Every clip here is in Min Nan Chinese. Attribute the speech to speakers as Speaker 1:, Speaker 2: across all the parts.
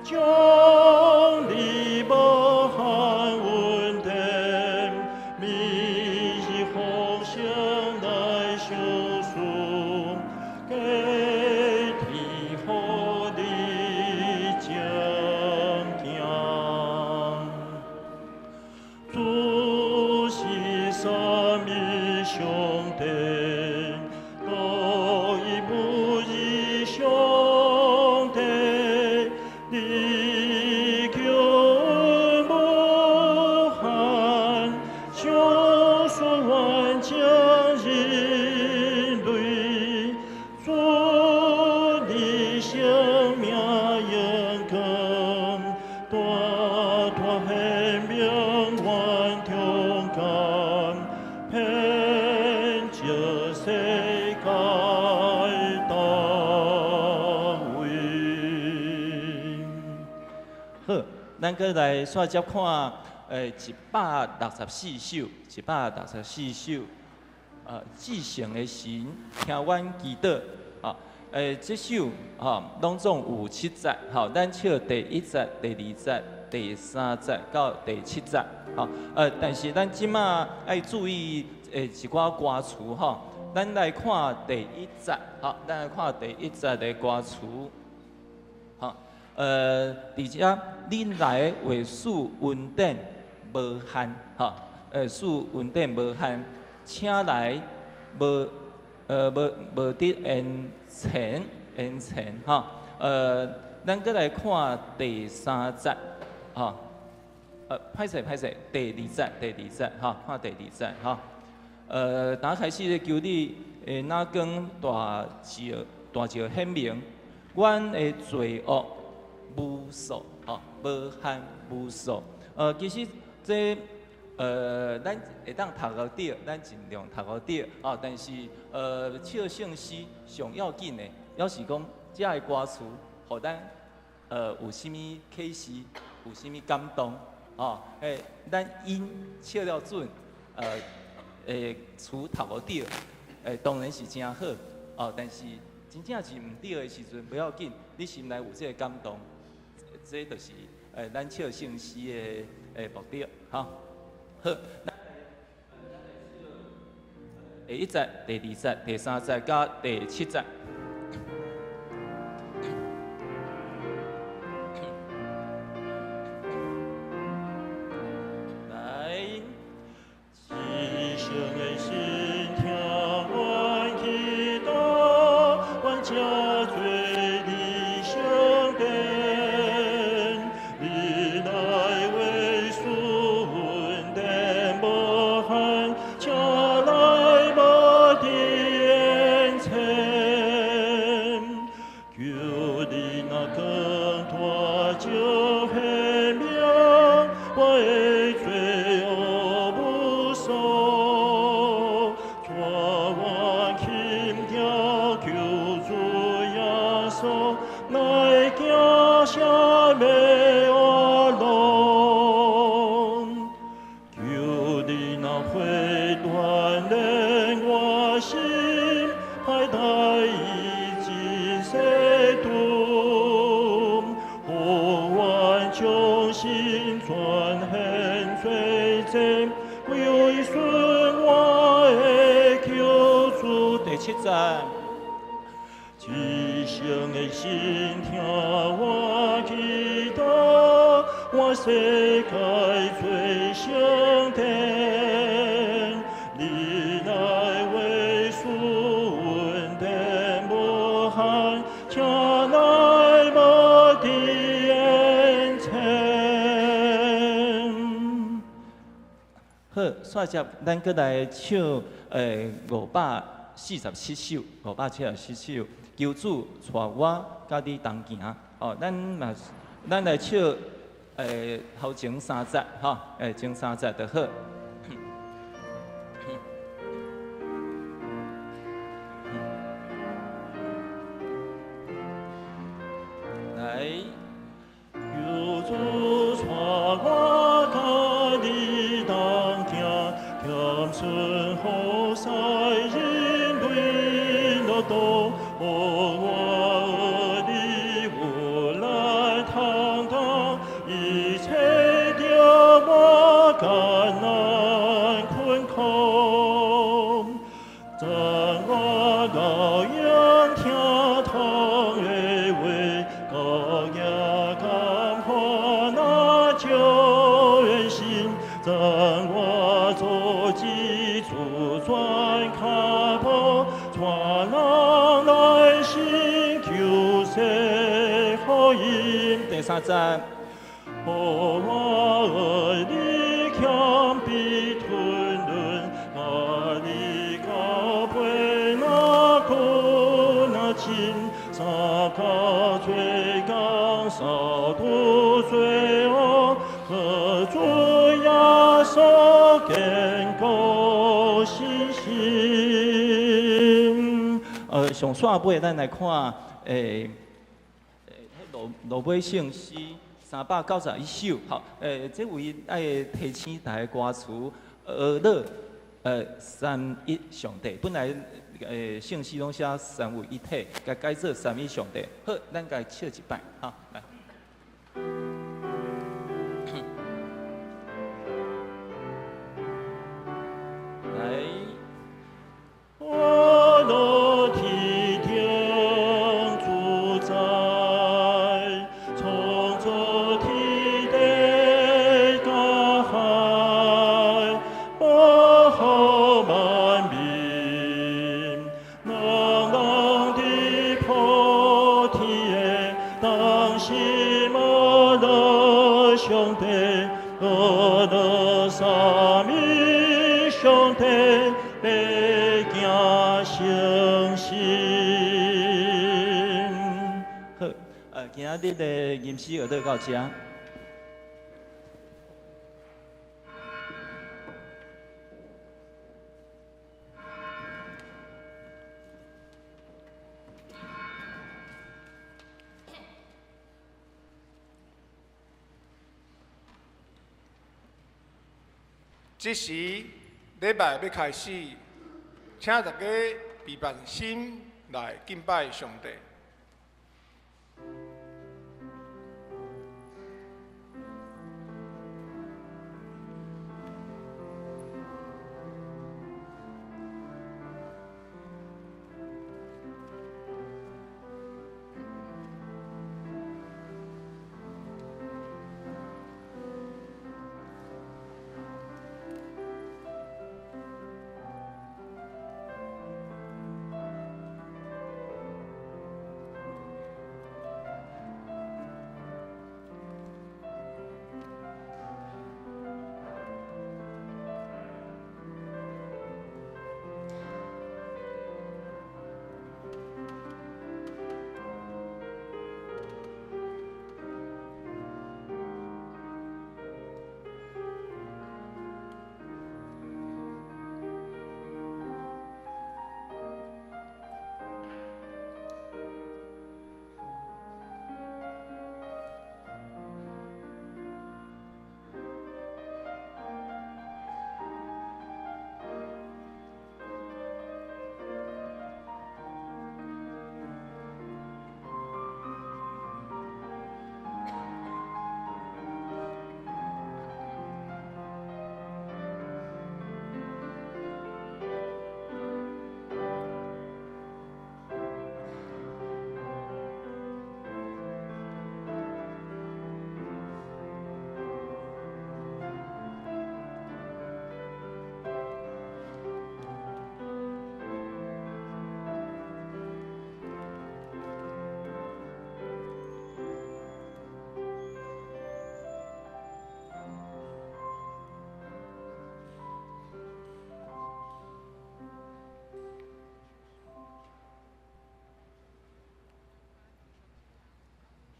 Speaker 1: 將你無限恩典，每日奉上來相述，給天父你前行。主是三一上帝，獨一無二上帝，你救恩無限，救贖萬將人類，主你生命永恆，大大顯明阮中間，遍照世界逐位。
Speaker 2: 好，咱閣來煞接看，164首，164首，至聖的神聽阮祈禱，啊，這首吼攏總有七節，吼，咱唱第一節、第二節、第三節到第七節，吼，但是咱這馬愛注意一寡歌詞吼，咱來看第一節，吼，咱來看第一節的歌詞，吼。佇遮你來為賜恩典無限，吼，賜恩典無限，請來無得延遲延遲，吼，咱閣來看第三節，吼，歹勢歹勢，第二節第二節，吼，看第二節，吼，打開始咧求你，若光大照大照顯明，阮的罪惡無數，吼，無限無數。其實這，咱會當讀予對，咱盡量讀予對，哦，但是，唱聖詩上要緊的，猶是講這个歌詞，予咱，有啥物啟示，有啥物感動，哦，咱音唱了準，詞讀予對，當然是誠好，哦，但是真正是毋對的時陣，不要緊，你心內有這個感動，這就是咱唱聖詩的目的，吼。好，第一節、第二節、第三節佮第七節。來，
Speaker 1: 至聖的神聽阮祈禱，阮這做你聖殿，你來為賜恩典無限，請來無得延遲。求你若光大照顯明，我的罪惡無數，帶我輕佻救主耶穌，來行啥的活路。求你若會鍛鍊我心，歹代已經洗除，予阮將心轉現最真，歸順我的救主。
Speaker 2: 第七節。
Speaker 1: 至聖的神聽我祈禱，我世界做聖殿，你來為賜恩典無限，請來無得延遲。
Speaker 2: 好，煞接咱閣來唱547首，547首，求主帶我佮你同行。哦，咱嘛，咱來唱頭前三節，吼，前三節就好。來，
Speaker 1: 求主帶我佮你同行，謙遜服侍人類樂道，予我學你有力通也甘欢那救恩心，赠我做基主转脚步，带人来信救世福音。第三节，予我爱你谦卑吞忍，甲你交陪若苦若亲，三跤做工，扫除罪恶，和主耶稣坚固信心。
Speaker 2: 上煞尾咱來看，落落尾聖詩391首，好，這位愛提醒大家歌詞，呵咾，三一上帝，本來聖詩攏寫三位一體，共改做三一上帝。好，咱共唱一擺，好，來。來。
Speaker 1: 呵咾天頂主宰，創造天地佮海，保護萬民，人人佇普天的，當心呵咾上帝，呵咾三一上帝，欲行誠實。
Speaker 2: 好，今仔日的吟詩學到這。
Speaker 3: 這時禮拜欲開始，請大家備辦心來敬拜上帝。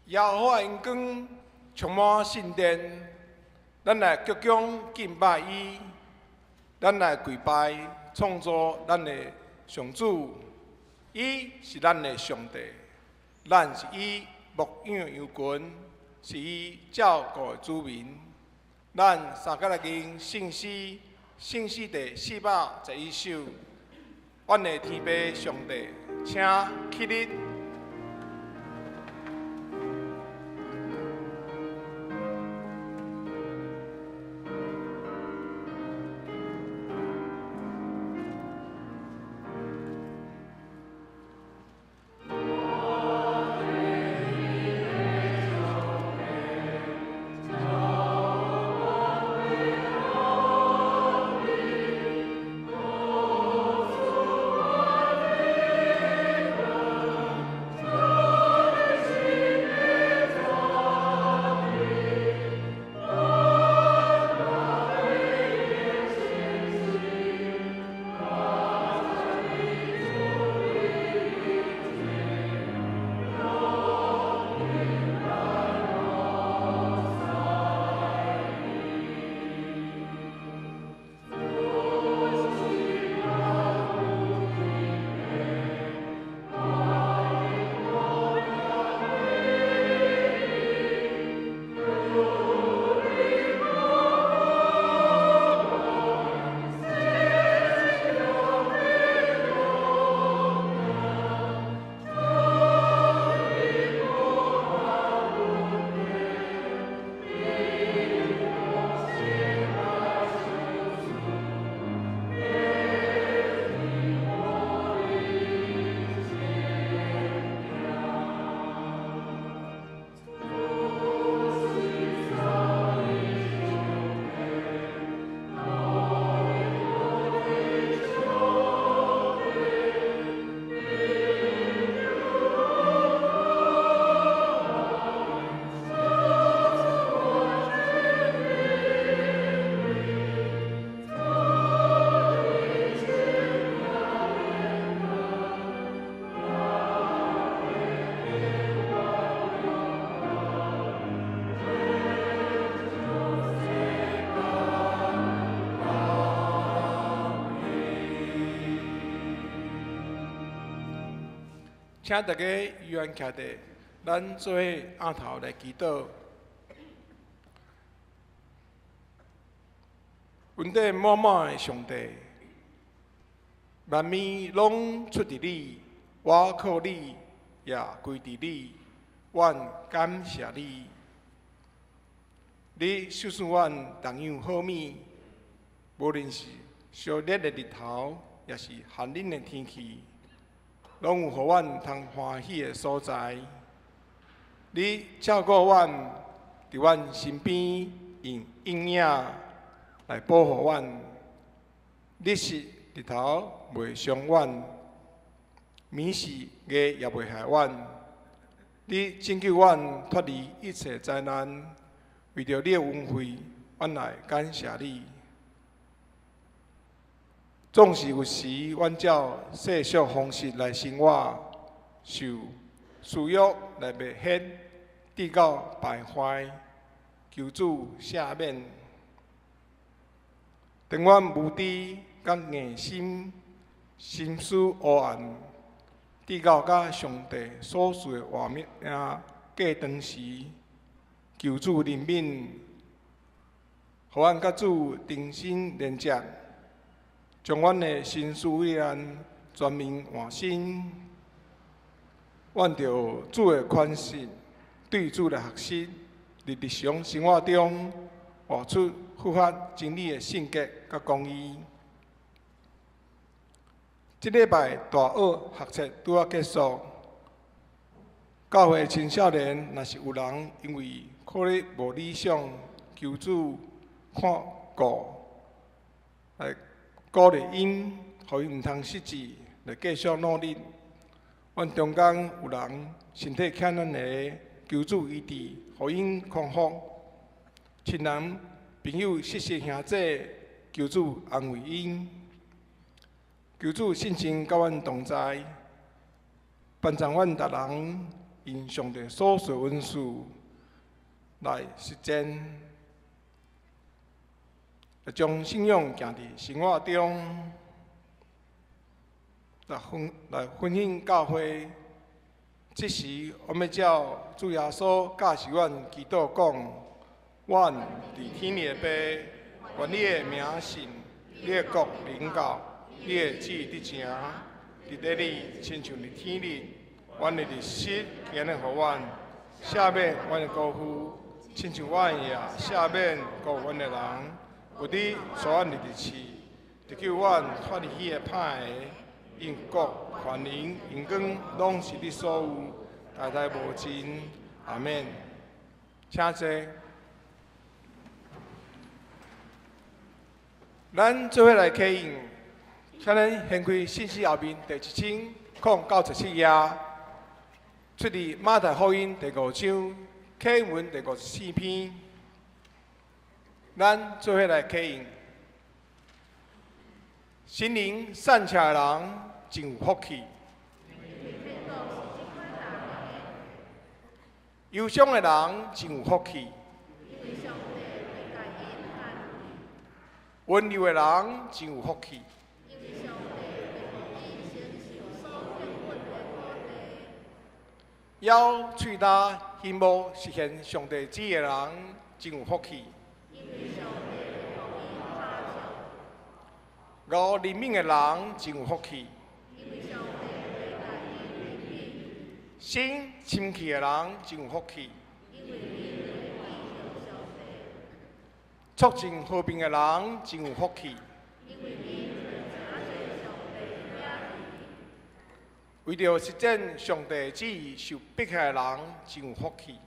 Speaker 3: 耶和華榮光充滿聖殿，咱來鞠躬敬拜伊，咱來跪拜創造咱的上主，伊是咱的上帝，咱是伊牧養的羊群，是伊照顧的子民。咱三個來吟聖詩，聖詩第411首，阮的天父上帝，請起立。請大家依然徛佇，咱做伙徉頭來祈禱。恩典滿滿的上帝，萬物攏出佇你，我靠你，也歸佇你，阮感謝你。你賞賜阮重養好物，無論是燒熱的日頭，抑是寒冷的天氣，攏有予阮通歡喜的所在。你照顧阮，佇阮身邊用陰影來保護阮。日時日頭袂傷阮，暝時月也袂害阮。你拯救阮脫離一切災難，為著你的恩惠，阮來感謝你。總是有時，阮照世俗方式來生活，受私欲來迷惑，直到敗壞，求主赦免。當阮無知佮硬心，心思黑暗，直到佮上帝所賜的活命隔斷時，求主憐憫，予阮佮主重新連接，將阮的心思意念全面換新。阮著主的寬恕，對主來學習，佇日常生活中活出符合真理的性格佮公義。這禮拜大學學測拄仔結束，教會青少年若是有人因為考得無理想，求主看顧來鼓勵𪜶，予𪜶毋通失志，來繼續努力。阮中間有人身體欠咱的，求主醫治，予𪜶康復。親人朋友、熟識兄弟，求主安慰𪜶。求主聖靈佮阮同在，幫助阮逐人用上帝所賜恩賜來實踐，來將信仰行佇生活中，來分享教會。這時，我欲照主耶穌教示阮祈禱講：阮佇天裡的父，願你的名聖，你的國臨到，你的旨意得成，佇地裡親像佇天裡。阮的日食今日予阮，赦免阮的過負，親像阮也赦免過阮的人。勿得帶阮入試，特救阮脫離彼个歹的。因國、權能、榮光，攏是你所有，代代無盡。阿們。請坐。咱做伙來啟應，請咱掀開信息後面第1097頁，出自馬太福音第五章啟文第54篇。咱做伙來啟應。心靈善巧的人真有福氣，憂傷的人真有福氣，溫柔的人真有福氣，咬喙焦希望實現上帝旨意的人真有福氣。熬憐憫的人真有福氣，心清氣的人真有福氣，促進和平的人真有福氣，為著實踐上帝旨意受迫害的人真有福氣。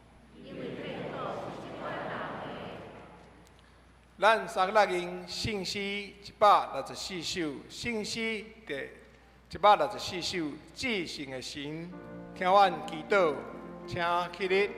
Speaker 3: 咱三個人聖詩164首，聖詩第164首，至聖的神，聽阮祈禱，請起立。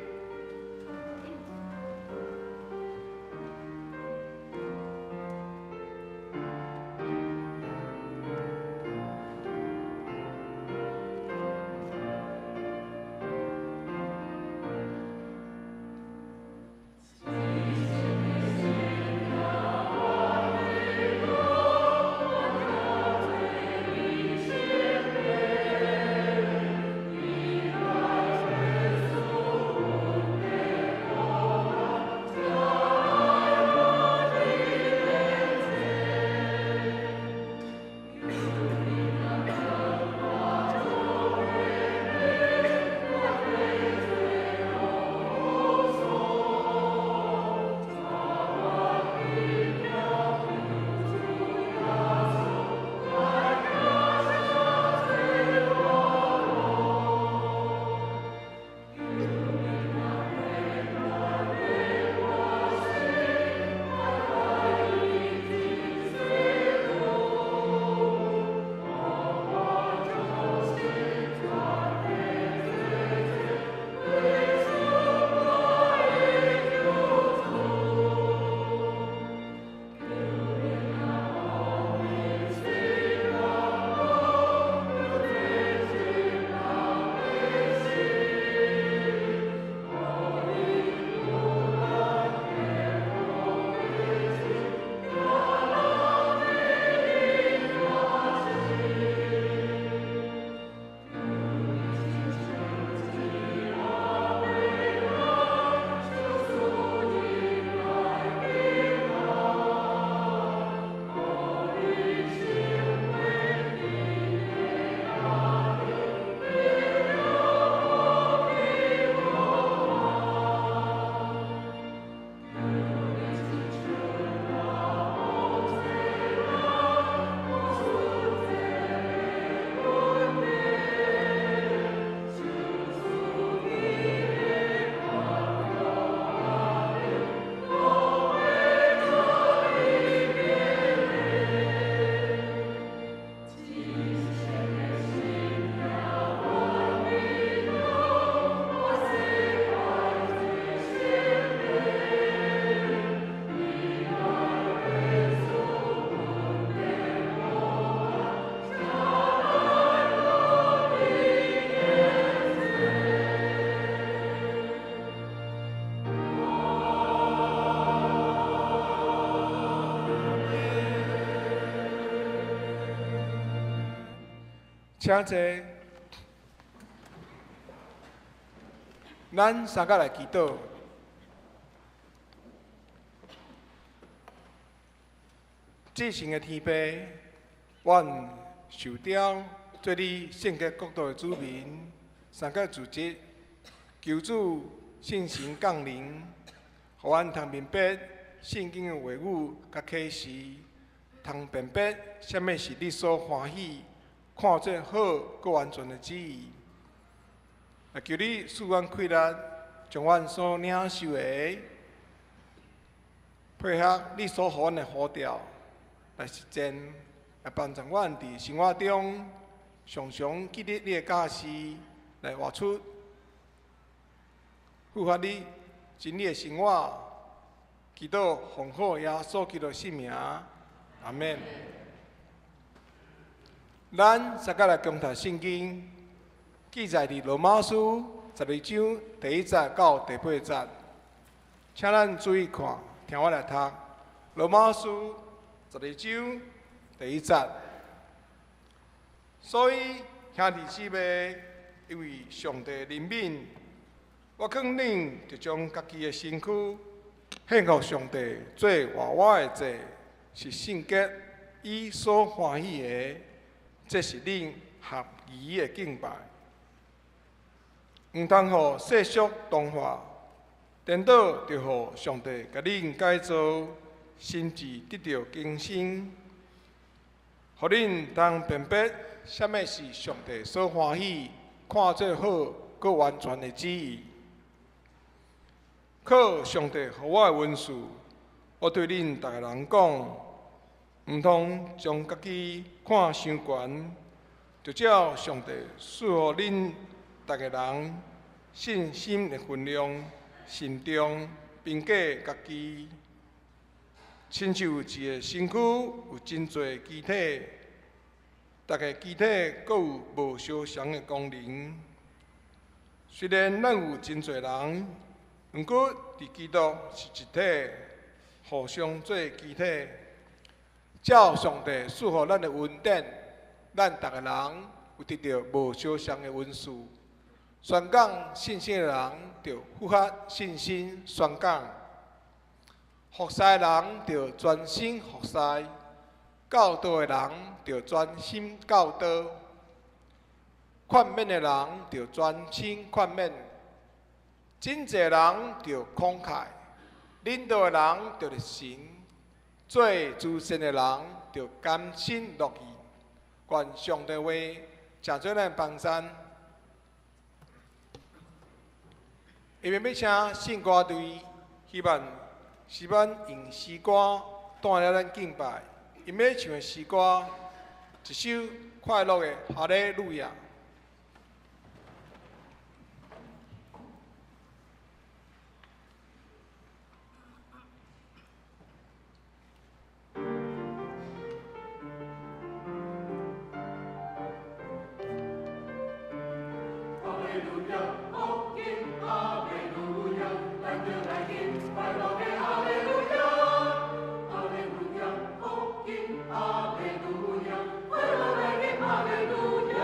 Speaker 3: 請坐。咱三個來祈禱。至聖的天父，阮受召做你聖潔國度的子民，三個組織，求主聖神降臨，予阮通明白聖經的話語佮啟示，通辨別啥物是你所歡喜、看做好、閣完全的旨意。來求你賜阮氣力，將阮所領受的，配合你所予阮的呼召來實踐，來幫助阮佇生活中常常記得你的教示，來活出符合你真理的生活。祈禱奉靠耶穌基督聖名，阿們。咱大家來共讀聖經，記載佇羅馬書12章第一節到第八節，請咱注意看，聽我來讀。羅馬書十二章第一節。所以兄弟姊妹，因為上帝憐憫，我勸恁著將家己的身軀獻予上帝做活活的祭，是聖潔、伊所歡喜的，這是恁合宜的敬拜。毋通予世俗同化，顛倒著予上帝共恁改造，心智得著更新，予恁通辨別啥物是上帝所歡喜、看做好、閣完全的旨意。靠上帝予我的恩賜，我對恁逐个人講，毋通將家己看傷懸，著照上帝賜予恁逐个人信心的分量，慎重評價家己。親像一个身軀有真濟肢體，逐个肢體閣有無相仝的功能。雖然咱有真濟人，毋過佇基督是一體，互相做肢體。照上帝賜予咱的恩典，咱逐个人有得著無相仝的恩賜。宣講信息的人，著符合信心宣講；服侍的人，著專心服侍；教導的人，著專心教導；勸勉的人，著專心勸勉；拯救的人，著慷慨；領導的人，著熱心；做慈善的人，著甘心樂意。願上帝話，成做咱幫贊。下面欲請聖歌隊，希望是咱用詩歌帶領咱敬拜。𪜶欲唱的詩歌，一首快樂的哈利路亞。
Speaker 4: 阿利路亞，阿利路亞，快樂來臨，阿利路亞。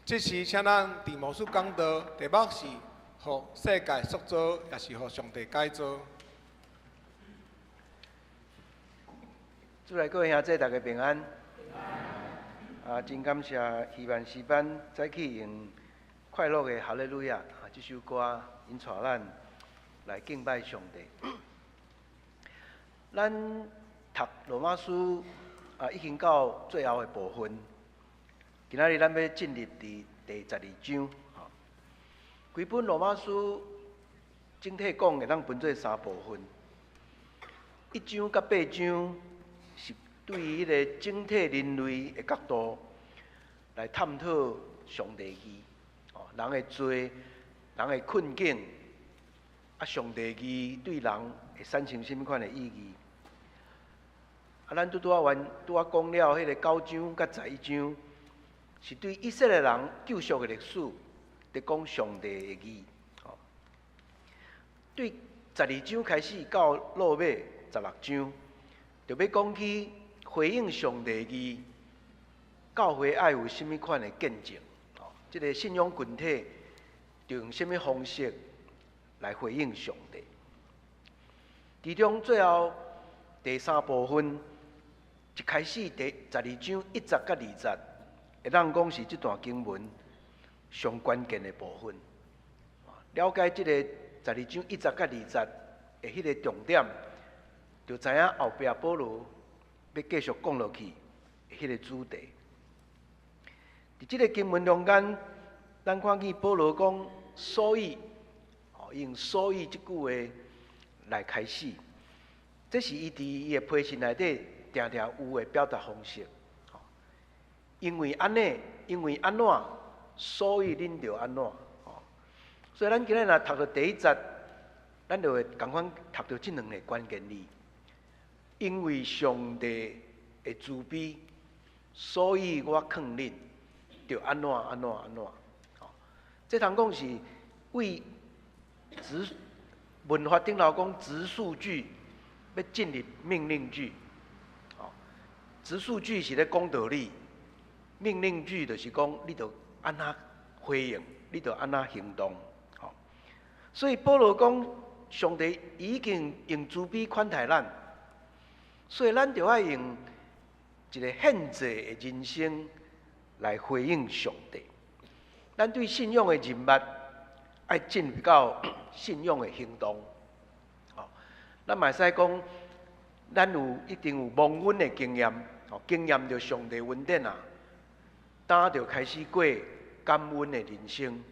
Speaker 3: 這時，請咱佇牧師講道，題目是“予世界塑造，抑是予上帝改造”。
Speaker 4: 主內各位兄弟，大家平安。啊，真感謝希望詩班早起用快樂的哈利路亞啊這首歌，𪜶帶咱來敬拜上帝。咱讀羅馬書啊，已經到最後的部分。今仔日咱欲進入佇第12章。吼，規本羅馬書整體講會當分做三部分，一章佮八章是對於彼个整體人類的角度來探討上帝義，哦，人的罪、人的困境，啊，上帝義對人會產生啥物款的意義？啊，咱拄拄仔完拄仔講了，彼个九章佮11章，是對以色列人救贖的歷史，佇講上帝的義。哦，對十二章開始到落尾16章，就欲講起回應上帝義，教會愛有啥物款的見證？哦，這个信仰群體就用啥物方式來回應上帝？其中最後第三部分，一開始第12章1節佮2節，會當講是這段經文上關鍵的部分。了解這個十二章一節佮二節的彼個重點，就知影後壁保羅欲繼續講落去的彼個主題。佇這個經文中間，咱看見保羅講所以，哦，用所以這句話來開始，這是伊佇伊的批信內底定定有的表達方式。因為按呢，因為按怎，所以恁著按怎。所以咱今日若讀著第一節，咱就會仝款讀著這兩个關鍵字。因為上帝的慈悲，所以我勸恁，著按怎按怎按怎。這通講是為直文法頂頭講直述句，欲進入命令句。直述句是咧講道理，命令句就是講你著按怎回應，你著按怎行動。所以保羅講，上帝已經用慈悲款待咱，所以咱著愛用一个獻祭的人生來回應上帝。咱對信仰的認捌，愛進入到信仰的行動。咱嘛會使講，咱有一定有蒙恩的經驗，哦，經驗著上帝恩典啊，當就開始過感恩的人生，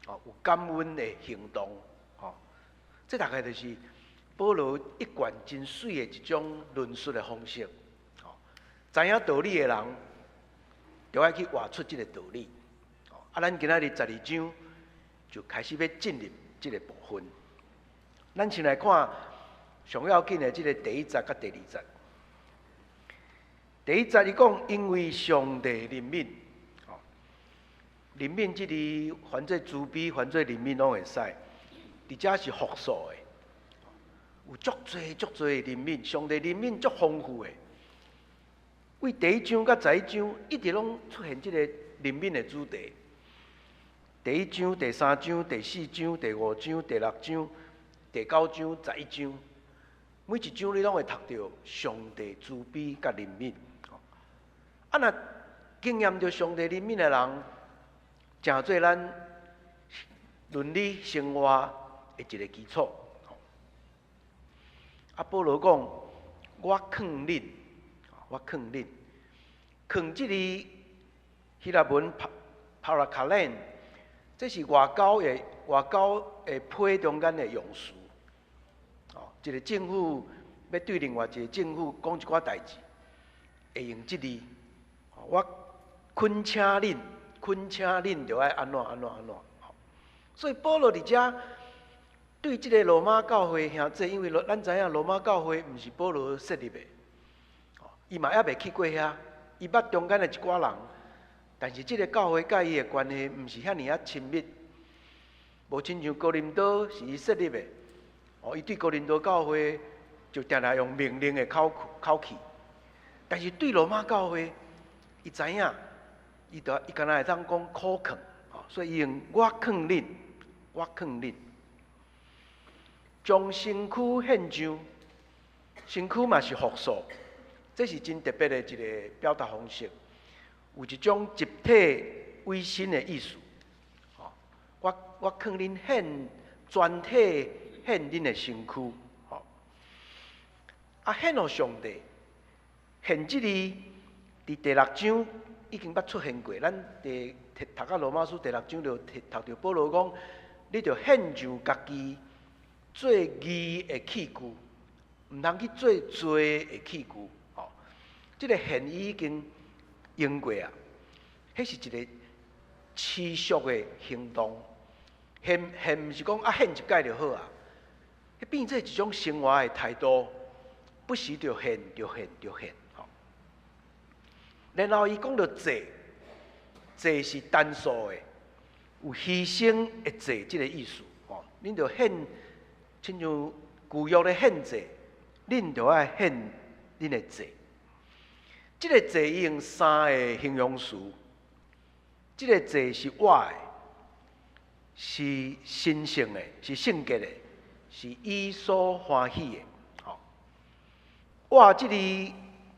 Speaker 4: 哦，有感恩的行動，哦，這大概就是保羅一貫真媠的一種論述的方式。哦，知影道理的人，就愛去活出這个道理。啊，咱今仔日十二章就開始欲進入這个部分。咱先來看上要緊的這个第一節佮第二節。第一節伊講，因為上帝憐憫，哦，憐憫這字翻做慈悲，翻做憐憫攏會使。佇遮是複數的，有足濟足濟憐憫，上帝憐憫足豐富的。為第一章佮11章一直攏出現這个憐憫的主題。第一章、第三章、第四章、第五章、第六章、第九章、十一章，每一章你攏會讀著上帝慈悲佮憐憫。啊，若經驗著上帝憐憫的人，成做咱倫理生活的一个基礎。啊，保羅講，我勸恁，我勸恁，勸這字希臘文 parakalēn，這是外交的批中間的用詞。哦，一个政府欲對另外一个政府講一寡代誌，會用這字。我懇請恁，懇請恁，著愛按怎按怎按怎。所以保羅佇遮對這个羅馬教會兄弟，因為咱知影羅馬教會毋是保羅設立的，伊嘛猶未去過遐，伊捌中間的一寡人，但是這个教會佮伊的關係毋是遐爾仔親密，無親像哥林多是伊設立的，哦，伊對哥林多教會就定定用命令的口口氣，但是對羅馬教會，伊知影伊就伊敢若會當講苦勸，所以伊用我勸恁，我勸恁，將身軀獻上，身軀嘛是複數，這是真特別的一個表達方式，有一種集體委身的意思。我勸恁獻全體獻恁的身軀，啊獻予上帝，獻這字佇第六章已經捌出現過。咱佇讀到羅馬書第六章就讀著保羅講，你著獻上家己做義的器具，毋通去做罪的器具。吼，這個獻已經用過啊，彼是一個持續的行動。獻獻毋是講啊獻一擺就好啊，彼變做一種生活的態度，不時著獻、著獻、著獻。吼，然後伊講著祭，祭是單數的，有犧牲的祭這個意思。吼，恁著獻，親像舊約的獻祭，恁著愛獻恁的祭。這個祭伊用三個形容詞，這個祭是活的，是神聖的，是聖潔的，是伊所歡喜的。吼，活這字，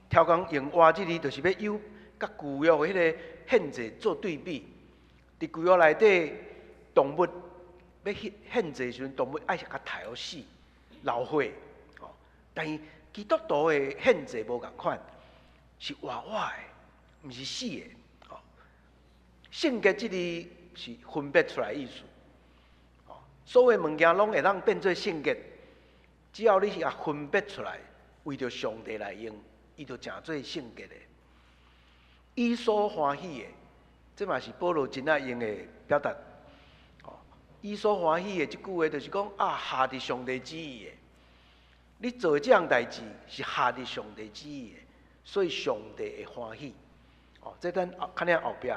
Speaker 4: 超工用活這字，就是欲有佮舊約的彼个獻祭做對比。佇舊約內底，動物欲獻祭時陣，動物愛共刣予死、流血。吼，但是基督徒的獻祭無仝款，是活活的，毋是死的。吼，聖潔這字是分別出來意思。所有物件攏會當變做聖潔，只要你是共分別出來，為著上帝來用，伊就成做聖潔的。伊所歡喜的，這嘛是保羅真愛用的表達。伊所歡喜的這句話，就是講啊，合佇上帝旨意的。你做的這項代誌是合佇上帝旨意的，所以上帝會歡喜。哦，這咱較領後壁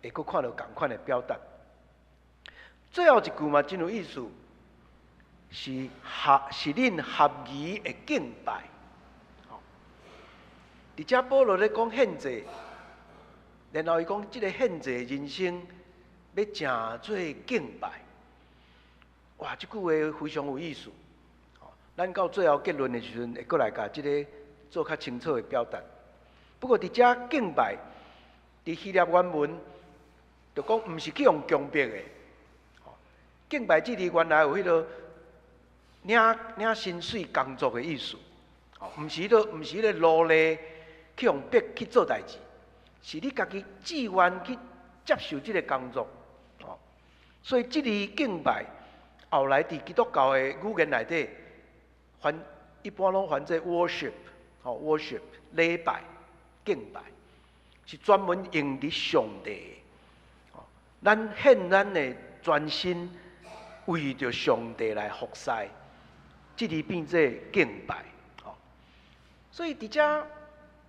Speaker 4: 會閣看著仝款的表達。最後一句嘛真有意思，是合是恁合宜的敬拜。佇遮保羅咧講獻祭，然後伊講這个獻祭人生欲成做敬拜。哇，這句話非常有意思。咱到最後結論的時陣，會閣來共這个做較清楚的表達。不過佇遮敬拜，佇希臘原文就講毋是去予強迫的。敬拜這字原來有彼个領領薪水工作的意思，毋是彼个毋是彼個奴隸去予逼去做代誌，是你家己志願去接受這个工作。所以這字敬拜後來佇基督教的語言內底，翻一般攏翻做 worship，吼 worship 禮拜敬拜，是專門用佇上帝。咱獻咱的全身，為著上帝來服侍，這字變做敬拜。所以佇遮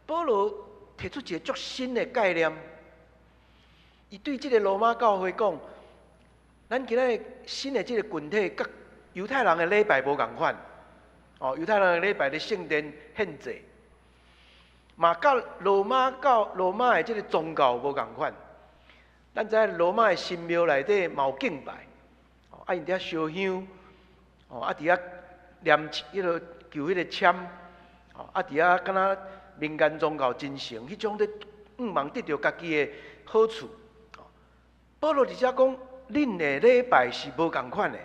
Speaker 4: 保羅提出一个足新的概念，伊對這个羅馬教會講：咱今仔日新的這个群體，佮猶太人的禮拜無仝款。哦，猶太人的禮拜佇聖殿獻祭，嘛佮羅馬教羅馬的這个宗教無仝款。咱知影羅馬的神廟內底嘛有敬拜，啊，𪜶佇遐燒香，哦，啊，佇遐念彼个求彼个籤，哦，啊，佇遐敢若民間宗教真誠，彼種咧向望得著家己的好處。保羅佇遮講，恁的禮拜是無仝款的，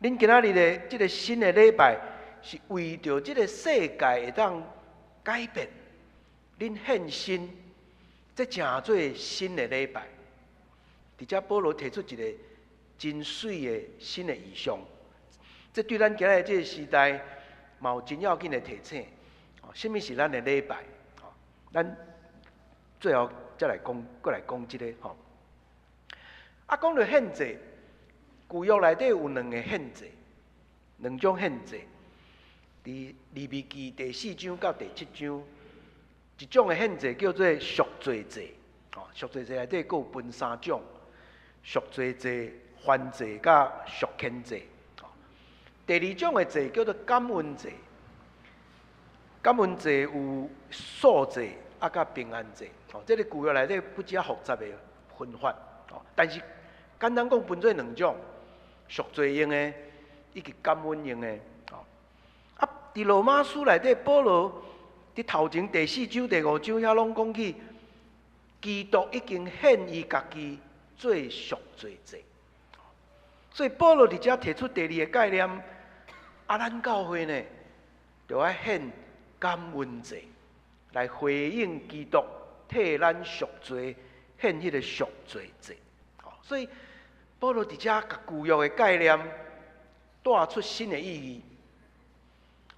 Speaker 4: 恁今仔日的這个新的禮拜是為著這个世界會當改變，恁獻身，這成做新的禮拜。佇遮保羅提出一個真媠的新的異象，這對咱今仔日這个時代嘛有真要緊的提醒。哦，啥物是咱的禮拜？哦，咱最後再來講，閣來講這个吼。啊，講著獻祭，舊約內底有兩个獻祭，兩種獻祭。佇利未記第四章到第七章，一種的獻祭叫做贖罪祭，哦，贖罪祭內底閣有分三種：贖罪祭、燔祭佮贖愆祭。第二種的祭叫做感恩祭，感恩祭有素祭，啊，佮平安祭。哦，這個舊約內底不止複雜的分法。哦，但是簡單講分做兩種，贖罪用的以及感恩用的。哦，啊，佇羅馬書內底，保羅佇頭前第四章、第五章遐攏講起，基督已經獻伊家己做贖罪祭。所以保羅佇遮提出第二個概念，啊，咱教會呢，就愛獻感恩祭，來回應基督替咱贖罪，獻彼個贖罪祭。所以保羅佇遮共舊約的概念帶出新的意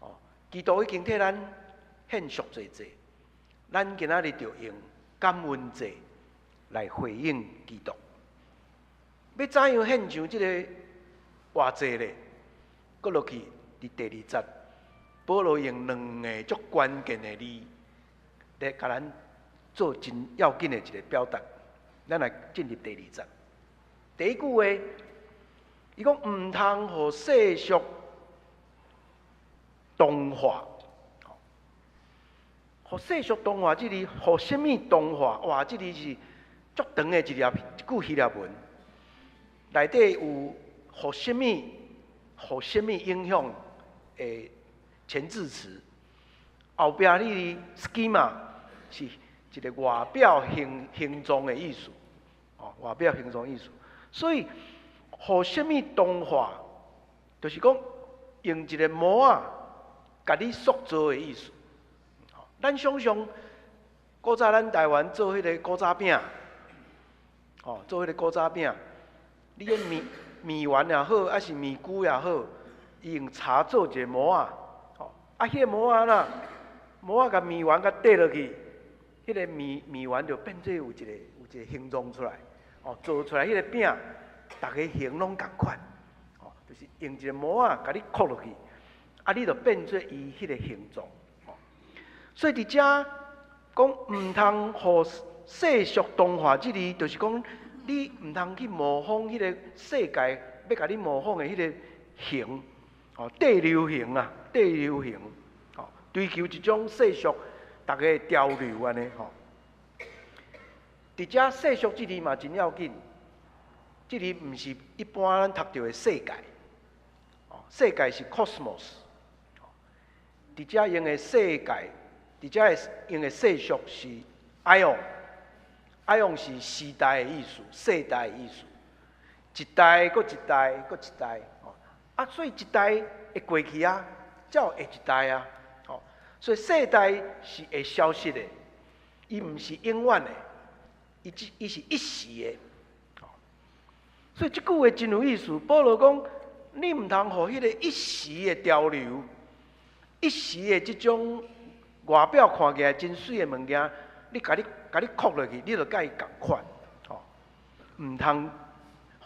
Speaker 4: 義。哦，基督已經替咱獻贖罪祭，咱今仔日就用感恩祭來回應基督。欲怎樣獻上這个活祭咧？閣落去佇第二節，保羅用兩个足關鍵的字來共咱做真要緊的一个表達。咱來進入第二節。第一句話，伊講毋通予世俗同化，予世俗同化這字，予啥物同化？哇，這字是足長的一粒一句希臘文。內底有予啥物、予啥物影響的前置詞，後壁彼个 schema 是一个外表形形狀的意思，哦，外表形狀意思。所以，予啥物同化，就是講用一个模仔，共你塑造的意思。咱想像古早咱台灣做彼个古早餅，哦，做彼个古早餅。你彼麵麵圓也好，抑是麵龜也好，伊用柴做一个模仔，吼，啊，彼个模仔啦，模仔共麵圓共綴落去，彼个麵麵圓就變做有一个形狀出來，哦，做出來彼个餅，逐个形攏仝款，哦，就是用一个模仔共你箍落去，啊，你就變做伊彼个形狀，哦，所以佇遮講毋通予世俗同化這字，就是講，你毋通去模仿彼个世界欲共你模仿的彼个形，哦，綴流行啊，綴流行，哦，追求一種世俗逐个潮流按呢吼。佇遮世俗這字嘛真要緊，這字毋是一般咱讀著的世界，哦，世界是 cosmos，佇遮用的世界，佇遮用的世俗是 aion。aion 是時代的意思，世代的意思，一代閣一代閣一代，哦，啊，所以一代會過去啊，才有下一代啊，哦，所以世代是會消失的，伊毋是永遠的，伊只伊是一時的，哦，所以這句話真有意思。保羅講，你毋通予彼个一時的潮流，一時的這種外表看起來真媠的物件，你共你共你箍落去，你就共伊仝款，吼，毋通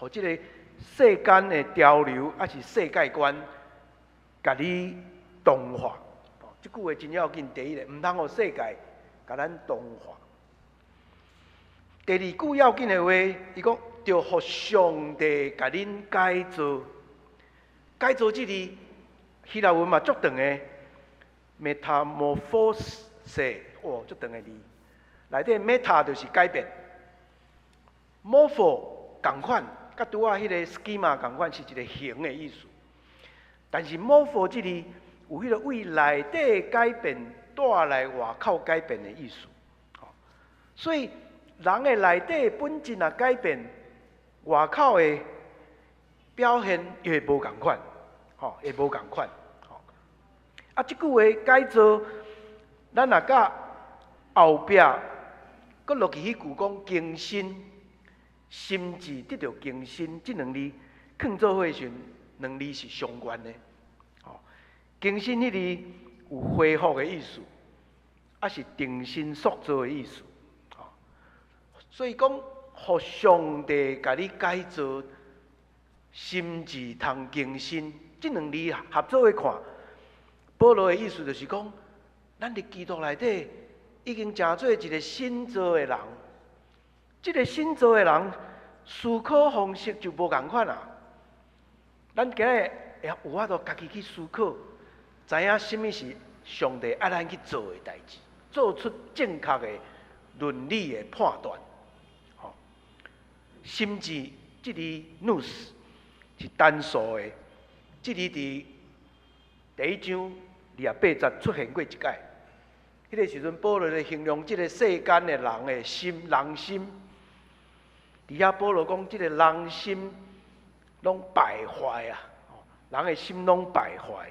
Speaker 4: 予這个世間的潮流，抑是世界觀，共你同化。哦，這句話真要緊。第一个，毋通予世界共咱同化。第二句要緊的話，伊講，著予上帝共恁改造。改造這字，希臘文嘛足長的，metamorphose，哇，足長的字。內底 meta 就是改變，morpho 仝款，佮拄仔彼个 schema 仝款是一个形的意思。但是 morpho 這字有彼个對內底改變帶來外口改變的意思。所以人的內底本質若改變，外口的表現也會無仝款，吼，會無仝款。啊，這句話改造，咱若佮後壁閣落去彼句講更新，心志得著更新，這兩字囥做伙時，兩字是相關的。吼，更新彼字有恢復的意思，抑是重新塑造的意思。吼，所以講，予上帝共你改造，心志通更新，這兩字合做伙看，保羅的意思就是講，咱佇基督內底已經成做一个新造的人。這个新造的人思考方式就無仝款啊。咱今日會有法度家己去思考，知影啥物是上帝愛咱去做的代誌。做出正確的倫理的判斷。吼，心智這字 nous 是單數的，這字佇第一章28節出現過一擺。彼個時陣，保羅咧形容這個世間的人的心，人心。佇遐保羅講，這個人心攏敗壞啊！人的心攏敗壞，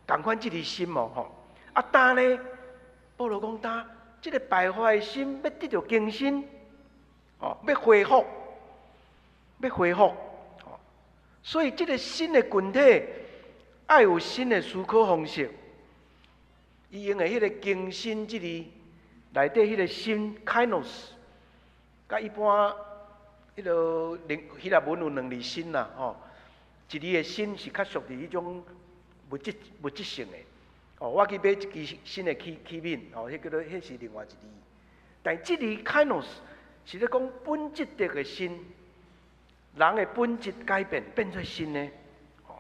Speaker 4: 仝款這個心哦，吼。啊，當呢？保羅講，當這個敗壞的心欲得著更新，哦，欲恢復，欲恢復。哦，所以這個新的群體愛有新的思考方式。伊用的彼個更新這字，內底彼個新 kainos，佮一般彼個希臘文有兩字新啦，吼，一字的新是較屬於彼種物質性的。哦，我去買一支新的器皿，哦，彼叫做彼是另外一字。但這字 kainos 是咧講本質的個新，人的本質改變，變做新的。哦，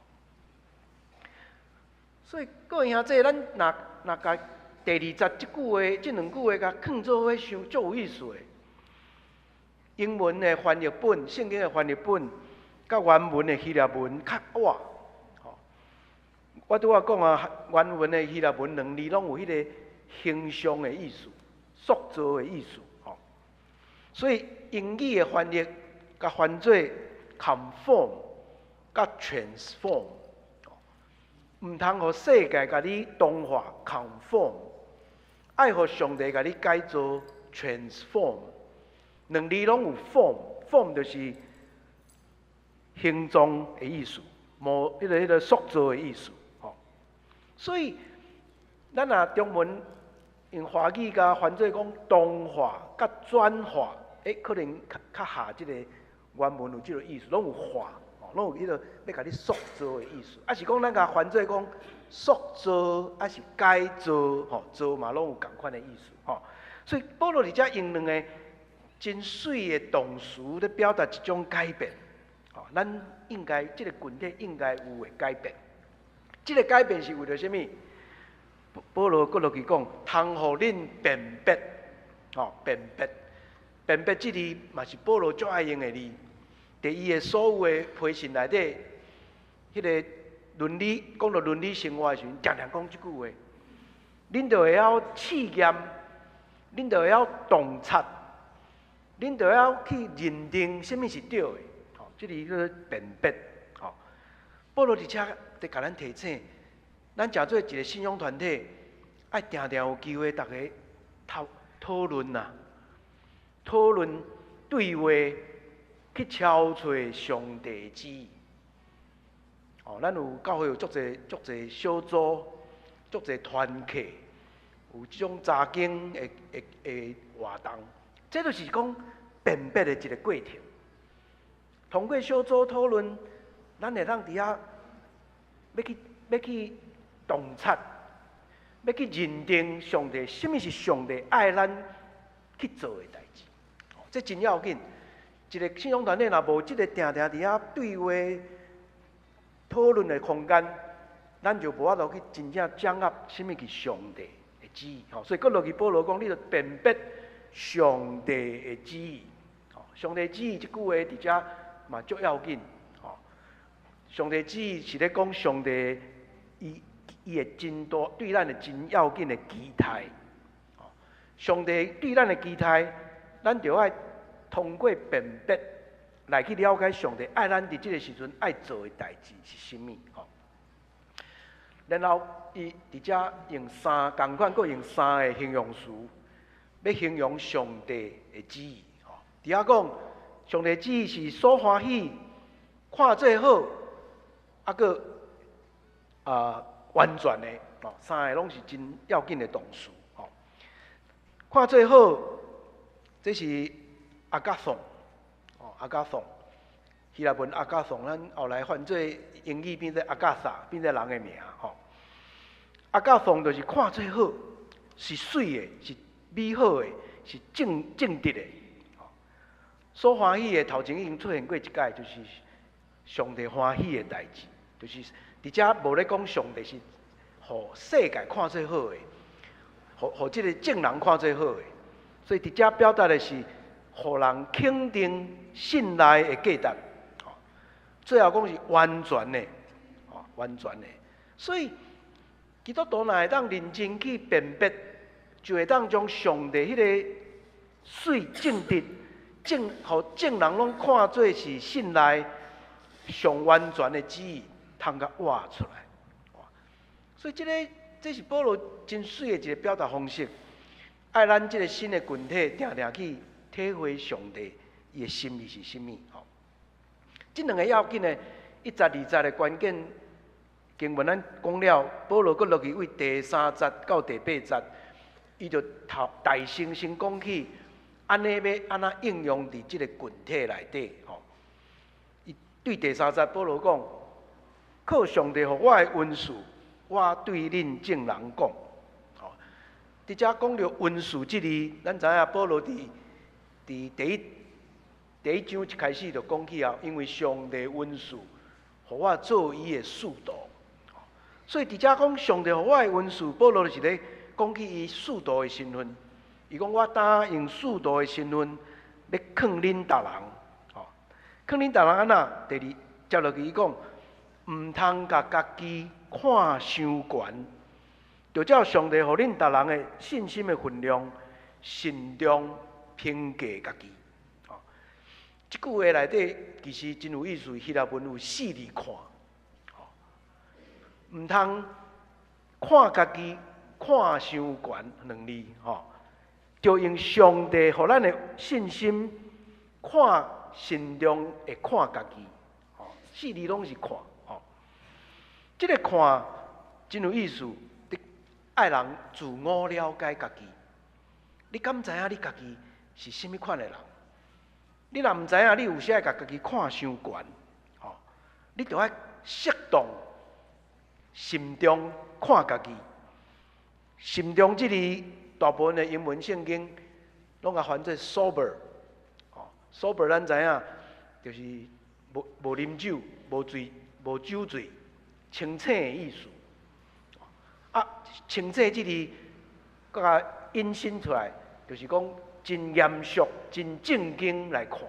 Speaker 4: 所以各位兄弟，咱若共第二節這句話，這兩句話共囥做伙想，足有意思的。英文的翻譯本、聖經的翻譯本，佮原文的希臘文較倚。吼，我拄仔講啊，原文的希臘文兩字攏有彼個形象的意思、塑造的意思。吼，所以英語的翻譯共翻做 conform，佮 transform。毋通予世界共你同化 conform，愛予上帝共你改造 transform。兩字攏有 form，form 就是形狀的意思，模彼個塑造的意思。吼，所以咱若中文用華語共翻做講同化佮轉化，可能較較合這個原文有這個意思，攏有化。攏有彼個欲共你塑造的意思，抑是講咱共翻做講塑造，抑是改造，吼，造嘛攏有仝款的意思，吼。所以保羅佇遮用兩个真媠的動詞咧表達一種改變，吼，咱應該這个群體應該有的改變。這个改變是為著啥物？保羅閣落去講，通予恁辨別，吼，辨別，辨別這字嘛是保羅足愛用的字。佇伊的所有的批信內底，彼个倫理講到倫理生活的時陣，常常講這句話：恁著會曉試驗，恁著會曉洞察，恁著會曉去認定啥物是對的。吼，這字叫做辨別。吼，保羅佇遮佇共咱提醒，咱誠做一个信仰團體，愛定定有機會逐家討討論啊，討論對話。去超揣上帝旨意。哦，咱有教會有足濟足濟小組、足濟團契，有這種查經的活動，這就是講辨別的一个過程。通過小組討論，咱會當佇遐欲去洞察，欲去認定上帝，啥物是上帝愛咱去做的代誌。哦，這真要緊。一个信仰團體若無這个定定佇遐對話討論的空間，咱就無法度去真正掌握啥物是上帝的旨意。吼，所以閣落去保羅講，你著辨別上帝的旨意。吼，上帝旨意這句話佇遮嘛足要緊。吼，上帝旨意是咧講上帝伊的真大對咱的真要緊的期待。吼，上帝對咱的期待，咱著愛通過辨別來去了解上帝愛咱佇這个時陣愛做的代誌是啥物。吼，然後伊佇遮用三仝款，閣用三个形容詞，欲形容上帝的旨意。吼，佇遐講，上帝旨意是所歡喜，看做好，啊，閣完全的，吼，三个攏是真要緊的動詞。吼，看做好，這是 ἀγαθόν，哦，ἀγαθόν，希臘文 ἀγαθόν，咱後來翻做英語變做 Agatha，變做人的名，吼。ἀγαθόν 就是看做好，是媠的，是美好的，是正直的。所歡喜的頭前已經出現過一擺，就是上帝歡喜的代誌，就是佇遮無咧講上帝是予世界看做好的，予予這个眾人看做好的。所以佇遮表達的是，予人肯定信賴的價值。最後講是完全的，完全的。所以基督徒若會當認真去辨別，就會當將上帝彼个媠正直、正，予眾人攏看做是信賴上完全的旨意，通共活出來。所以這个這是保羅真媠的一个表達方式，愛咱這个新的群體，定定去體會上帝伊的心意是啥物。吼，這兩个要緊的一節二節的關鍵經文，咱講了，保羅閣落去對第三節到第八節，伊就頭大聲先講起，按呢欲按怎應用佇這个群體內底。吼，伊對第三節保羅講，靠上帝予我的恩賜，我對恁眾人講。吼，佇遮講著恩賜這字，咱知影保羅佇第一章一開始就講起啊，因為上帝恩賜，予我做伊的使徒。所以佇遮講上帝予我的恩賜，保羅就是咧講起伊使徒的身份。伊講我當用使徒的身份，欲勸恁逐人，吼，勸恁逐人按怎？第二接落去伊講，毋通共家己看傷懸，著照上帝予恁逐人的信心的分量，慎重評價家己。吼，這句話內底其實真有意思，希臘文有四字看，吼，毋通看家己看傷懸兩字，吼，就用上帝予咱的信心看慎重會看家己，吼，四字攏是看，吼，這个看真有意思，你愛人自我了解家己。你敢知影你家己是啥物款的人？你若毋知影，你有時愛共家己看傷懸，吼，你著愛適當慎重看家己。慎重這字，大部分的英文聖經攏共翻做 sober，吼，sober 咱知影，就是無啉酒、無醉、無酒醉、清醒的意思。啊，清醒這字，閣共引申出來，就是講真嚴肅、真正經來看，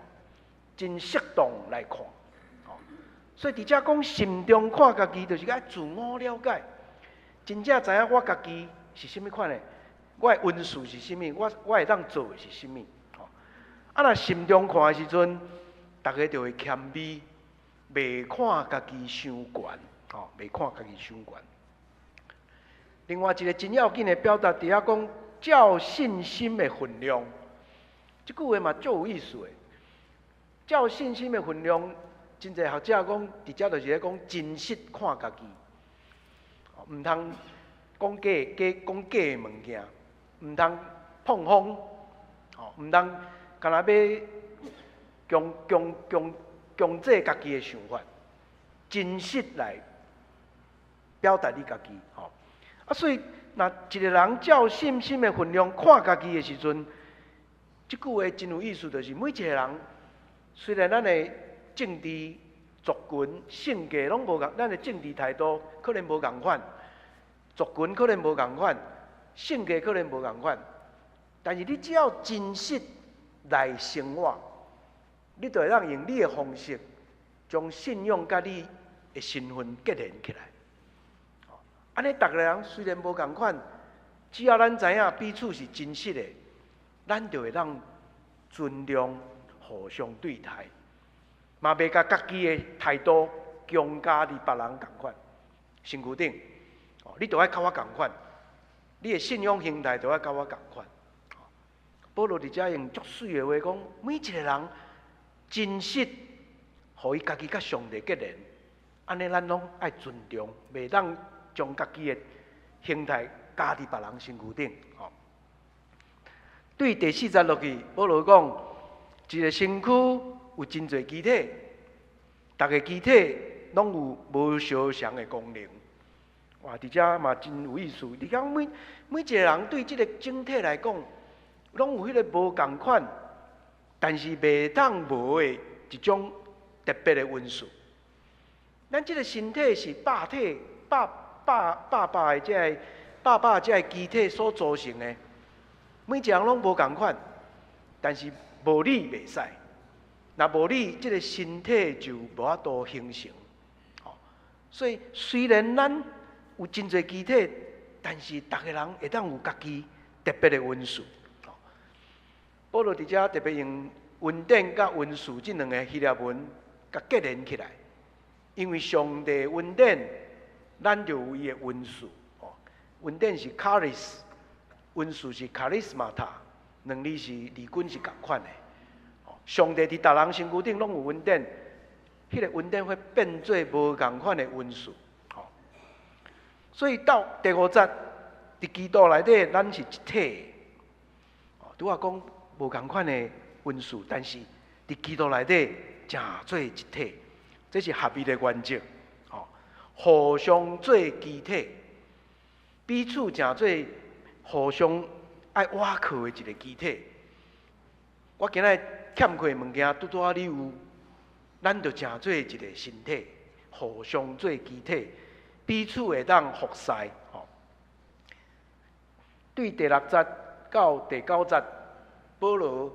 Speaker 4: 真適當來看。所以佇遮講慎重看家己，就是愛自我了解，真正知影我家己是啥物款的，我的恩賜是啥物，我會當做的是啥物。啊，若慎重看的時陣，逐家就會謙卑，袂看家己傷懸，吼，袂看家己傷懸。另外一个真要緊的表達，佇遐講照信心的分量，這句話嘛足有意思的。照信心的分量，真濟學者講，佇遮就是咧講真實看家己，毋通講假假講假的物件，毋通膨風，吼，毋通干焦欲強強強強制家己的想法，真實來表達你家己，吼。啊，所以若一个人照信心的分量看家己的時陣，這句話真有意思，就是每一個人雖然咱的政治族群性格攏無仝，咱的政治態度可能無仝款，族群可能無仝款，性格可能無仝款，但是你只要真實來生活，你就會當用你的方式，將信仰佮你的身份結連起來。按呢，逐个人雖然無仝款，只要咱知影彼此是真實的，咱就會當尊重、互相對待，嘛袂共家己的態度強加佇別人仝款身軀頂。你著愛佮我仝款，你的信仰形態著愛佮我仝款。保羅佇遮用足媠的話講，每一个人真實，予伊家己佮上帝結連，按呢咱攏愛尊重，袂當將家己的形態加佇別人身軀頂。吼，對第四節落去，保羅講，一个身軀有真濟肢體，逐个肢體攏有無相仝的功能。哇，佇遮嘛真有意思。你講每一个人對這个整體來講，攏有彼个無仝款，但是袂當無的一種特別的恩賜。咱這个身體是百體百百百百的這个百百隻个肢體所組成的，每一項攏無仝款，但是無你袂使。若無你，這个身體就無法度形成。所以雖然咱有真濟肢體，但是逐个人會當有家己特別的恩賜。保羅佇遮特別用恩典佮恩賜這兩个希臘文共結連起來，因為上帝恩典，咱就有伊的恩賜。恩典是 charis，恩賜是 charismata，兩字是字根是仝款的。上帝佇逐人身軀頂攏有恩典，彼个恩典會變做無仝款的恩賜。所以到第五節，佇基督內底，咱是一體。拄仔講無仝款的恩賜，但是佇基督內底成做一體，這是合一的原則。互相做肢體，彼此成做互相愛倚靠的一个肢體。我今仔日欠缺的物件，拄拄仔你有，咱就成做一个身體，互相做肢體，彼此會當服侍。對第六節到第九節，保羅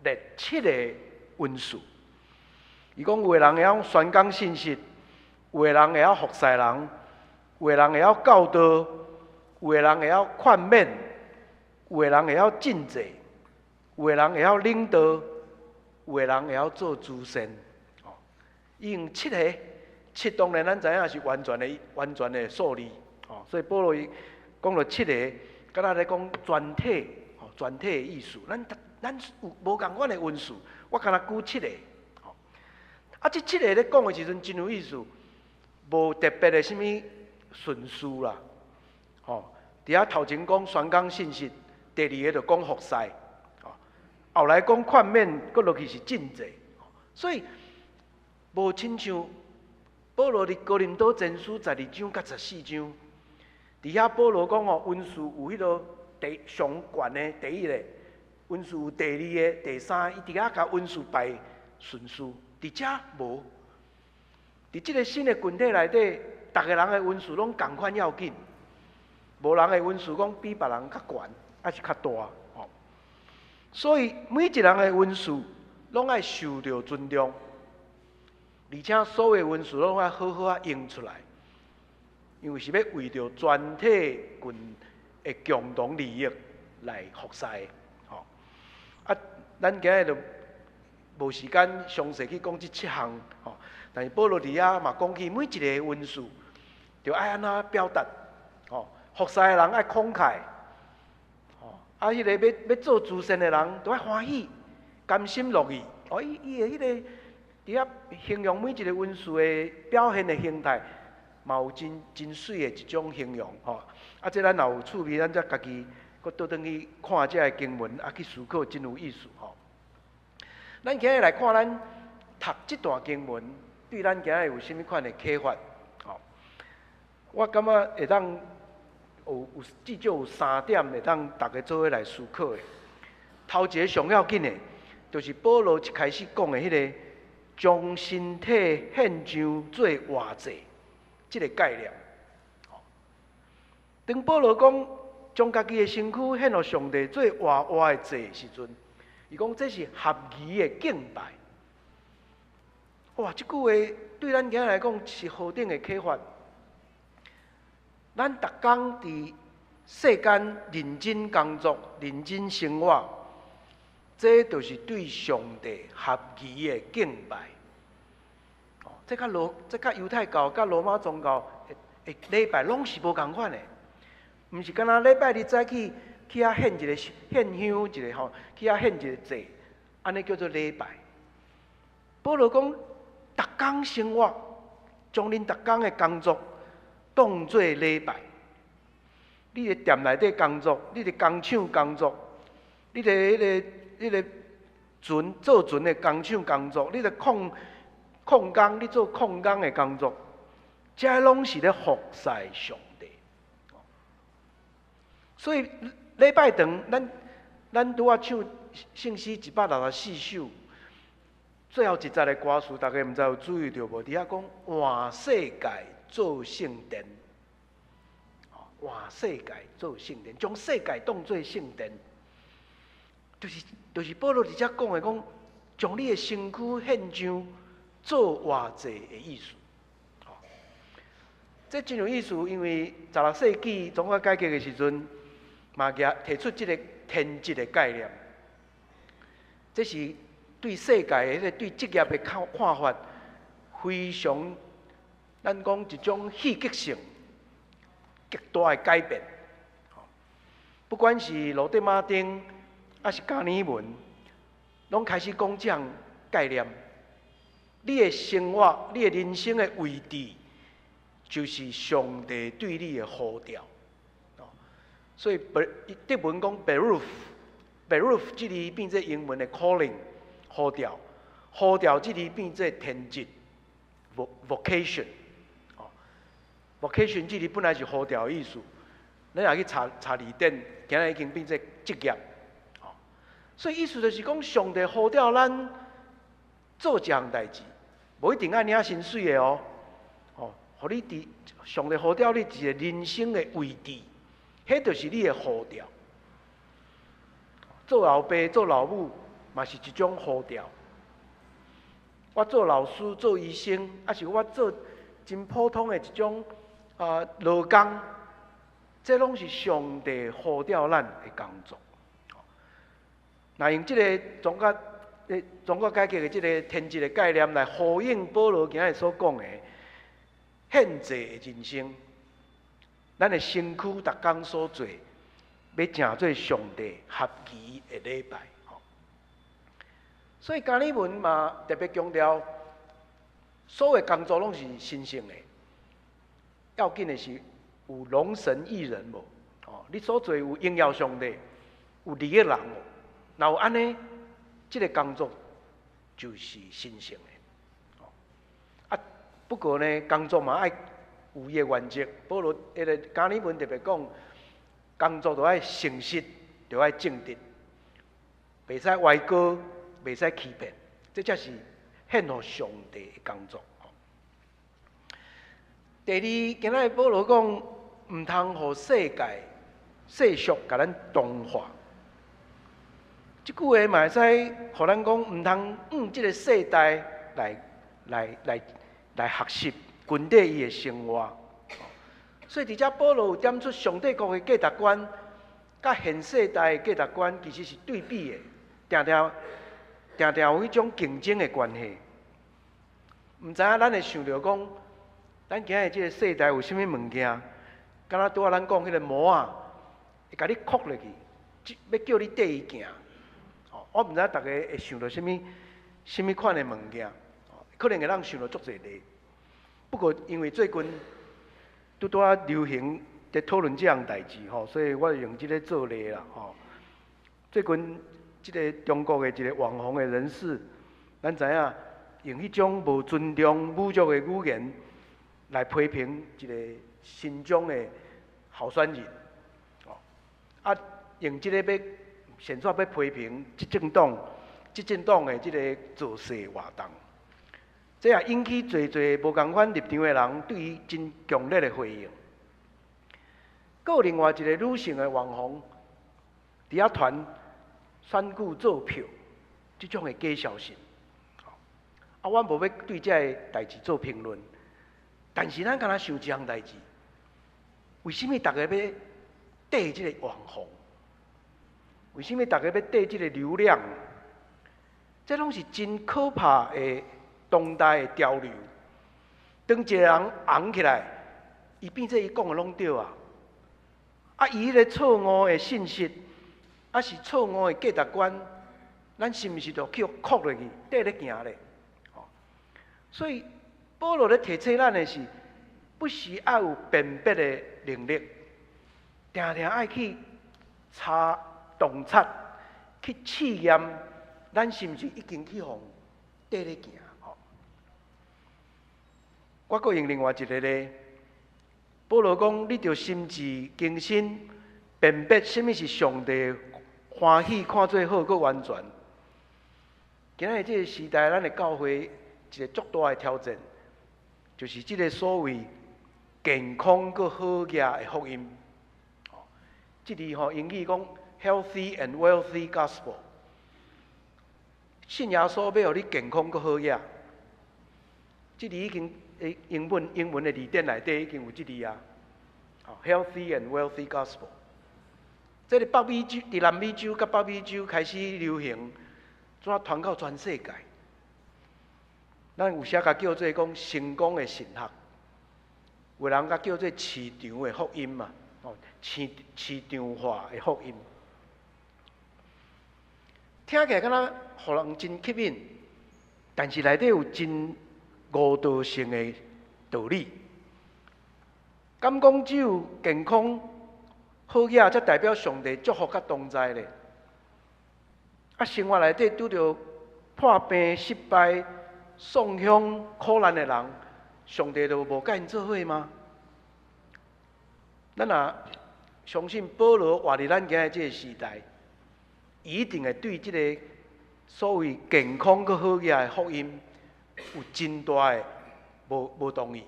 Speaker 4: 列七个恩賜。伊講有的人會曉宣講信息，有的人會曉服侍人，有的人會曉教導，有的人會曉勸勉，有的人會曉賑濟，有的人會曉領導，有的人會曉做慈善。伊用七个，七當然咱知影是完全的、完全的數字。所以保羅伊講了七个，敢若咧講全體，全體的意思。咱咱有無仝款的恩賜，我敢若舉七个。啊，這七个咧講的時陣真有意思，無特別的啥物順序啦。佇遐頭前講宣講信息，第二个就講服侍，後來講勸勉，閣落去是賑濟，所以無親像保羅佇哥林多前書12章佮14章，佇遐保羅講哦，恩賜有彼个第上懸的第一个，恩賜有第二个、第三，伊佇遐共恩賜排順序，佇遮無。佇這个新的群體內底，逐个人的恩賜攏仝款要緊，無人的恩賜講比別人較懸，抑是較大。所以每一人的恩賜攏愛受著尊重，而且所有恩賜攏愛好好仔用出來，因為是欲為著全體群的共同利益來服侍的。啊，咱今日就無時間詳細去講這七項，但是保羅佇遐嘛講起每一個恩賜，著愛按怎表達，服侍的人愛慷慨，啊，彼个欲做慈善的人，著愛歡喜，甘心樂意。伊伊的彼個佇遐形容每一個恩賜的表現的形態，嘛有真真媠的一種形容，啊，這咱若有趣味，咱才家己閣倒轉去看這个經文，啊，去思考，真有意思，咱今日來看咱讀這段經文，對咱今日有啥物款的啟發？我感覺會當有至少有三點會當逐家做伙來思考的。頭一个上要緊的，就是保羅一開始講的彼个將身體獻上做活祭，這个概念。當保羅講將家己的身軀獻予上帝做活活的祭的時陣，伊講這是合宜的敬拜。哇！這句話對咱今日來講是何等的啟發？咱逐工佇世間認真工作、認真生活，這就是對上帝合宜的敬拜。哦，這佮猶太教、佮羅馬宗教的禮拜攏是無仝款的，毋是干焦禮拜日早起去遐獻一个獻香一个吼，去遐獻一个祭，按呢叫做禮拜。保羅講，逐工生活，將恁逐工的工作當做禮拜。你佇店內底工作，你佇工廠工作，你佇彼个船做船的工廠工作，你佇礦礦工，你做礦工的工作，這攏是咧服侍上帝。所以禮拜堂，咱拄仔唱聖詩164首，最後一節的歌詞，大家毋知有注意著無？佇遐講換世界做聖殿。換世界做聖殿，將世界當做聖殿，就是保羅佇遮講的講，將你的身軀獻上做活祭的意思。這真有意思，因為16世紀宗教改革的時陣，嘛提出這个天職的概念。這是對世界的彼个對職業的看法，非常咱講一種戲劇性極大的改變。不管是路德馬丁，抑是加爾文，攏開始講這項概念。你的生活，你的人生的位置，就是上帝對你的呼召。所以，德文講 Beruf，Beruf 這字變做英文的 calling，呼召，呼召這字變做天職，vocation。vocation 這字本來是呼召的意思，你若去查查字典，今仔已經變做職業。所以意思就是講，上帝呼召咱做這項代誌，無一定愛領薪水的哦。哦，予你佇上帝呼召你一个人生的位置，彼就是你的呼召。做老爸、做老母，嘛是一種呼召。我做老師、做醫生，抑是我做真普通的一種勞工，這攏是上帝呼召咱的工作。若用這个宗教改革的這个天職的概念來呼應保羅今日所講的獻祭的人生，咱的身軀逐工所做，欲成做上帝合宜的禮拜。所以加爾文嘛特別強調，所有工作攏是神聖的，要緊的是有榮神益人無？哦，你所做有榮耀上帝，有利益人無？若有按呢，這个工作就是神聖的。啊，不過呢，工作嘛愛有伊的原則。保羅彼个加爾文特別講，工作著愛誠實，著愛正直，袂使歪歌，袂使欺騙，這才是獻予上帝的工作。第二，今仔日保羅講，毋通予世界世俗共咱同化。這句話嘛會使予咱講，毋通按這个世代來學習，跟綴伊的生活。所以佇遮保羅有點出上帝國的價值觀，佮現世代的價值觀其實是對比的，定定定定有彼種競爭的關係。毋知影咱會想著講，咱今日這个世代有啥物物件，敢若拄仔咱講彼个魔仔，會共你箍落去，欲叫你綴伊行。我毋知影逐家會想著啥物啥物款的物件，可能會當想著足濟个。不過因為最近拄拄仔流行佇討論這項代誌吼，所以我就用這个做例啦吼。最近這个中國的一个網紅的人士，咱知影用彼種無尊重、侮辱的語言來批評一个新疆的候選人，哦，啊，用這个欲先煞欲批評執政黨的這个造勢活動，這也引起濟濟無仝款立場的人對伊真強烈的回應。閣有另外一个女性的網紅，佇遐傳選舉作票這種的假消息。啊，阮無欲對這个代誌做評論，但是咱敢若想一項代誌，為啥物逐家欲綴這个網紅？為啥物逐家欲綴這个流量？這攏是真可怕的當代的潮流。當一个人紅起來，伊變做伊講的攏對啊！啊，伊彼个錯誤的信息，抑是錯誤的價值觀，咱是毋是就去予箍落去，綴咧行咧？所以保羅咧提醒咱的是，不時愛有辨別的能力，定定愛去查洞察，去試驗，咱是毋是已經去予綴咧行？吼！我閣用另外一个例，保羅講：你著心志更新，辨別啥物是上帝歡喜看做好閣完全。今仔日這个時代，咱的教會一個足大的挑戰，就是這个所謂健康閣好額的福音。這字吼英語講 healthy and wealthy gospel。信耶穌欲予你健康閣好額。這字已經英文的字典內底已經有這字啊。healthy and wealthy gospel。這个北美洲，佇南美洲佮北美洲開始流行，怎傳到全世界？咱有時共叫做講成功的神學，有人共叫做市場的福音嘛，哦，市場化的福音，聽起來敢若予人真吸引，但是內底有真誤導性的道理。敢講只有健康好額，才代表上帝祝福佮同在咧？啊，生活內底拄著破病、失敗、喪鄉、苦難的人，上帝就無佮𪜶做伙嗎？咱若相信保羅活佇咱今日這个時代，伊一定會對這个所謂健康閣好額的福音有真大的無同意，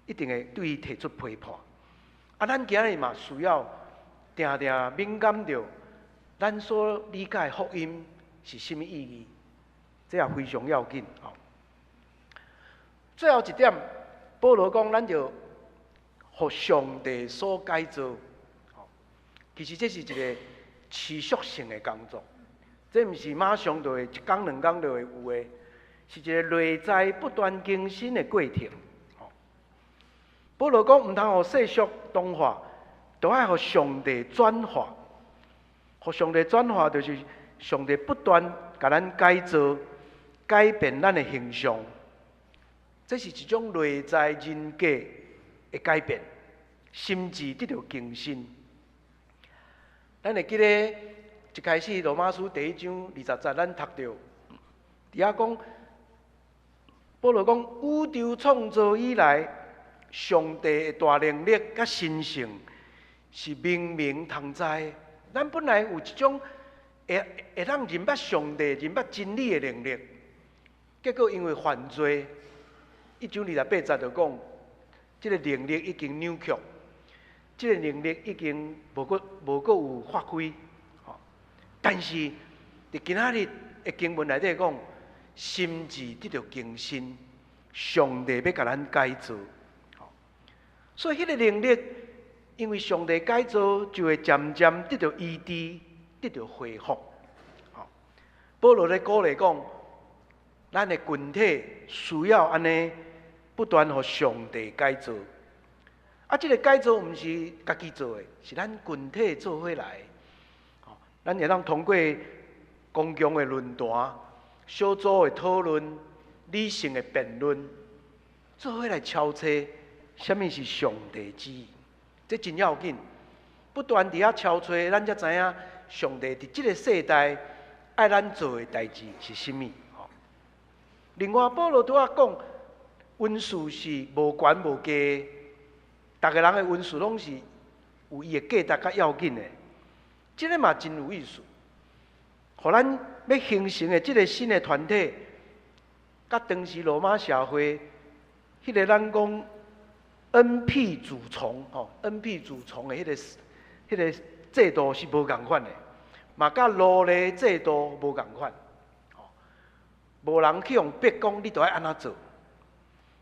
Speaker 4: 一定會對伊提出批判。啊，咱今日嘛需要定定敏感著，咱所理解的福音是啥物意義，這也非常要緊。最後一點，保羅講，咱著予上帝所改造。其實這是一個持續性的工作，這毋是馬上就會一工兩工就會有的，是一個內在不斷更新的過程。保羅講，毋通予世俗同化，都愛予上帝轉化。予上帝轉化，就是上帝不斷共咱改造、改變咱的形象。這是一種內在人格的改變，心智得著更新。咱會記得一開始羅馬書第一章20節，咱讀著，佇遐講，保羅講，宇宙創造以來，上帝的大能力佮神性是明明通知。咱本來有一種會當認捌上帝、認捌真理的能力，結果因為犯罪，一章28節就講，這个能力已經扭曲，這个能力已經無閣有發揮。但是佇今仔日的經文內底講，心智得著更新，上帝欲共咱改造。所以彼个能力，因為上帝改造，就會漸漸得著醫治，得著恢復。保羅咧鼓勵講，咱的群體需要按呢不斷予上帝改造。啊，這个改造毋是家己做的，是咱群體做伙來。咱會當通過公共的論壇、小組的討論、理性的辯論，做伙來敲揣啥物是上帝旨意，這真要緊。不斷佇遐敲揣，咱才知影上帝佇這个世代愛咱做的代誌是啥物。另外，保羅拄仔講，恩賜是無懸無價，逐个人的恩賜攏是有伊的價值佮要緊的。這个嘛真有意思，予咱欲形成的這个新的團體，佮當時羅馬社會彼个咱講恩庇主從吼，恩庇主從的彼个制度是無仝款的，嘛佮奴隸制度無仝款，無人去予逼講你著愛按怎做，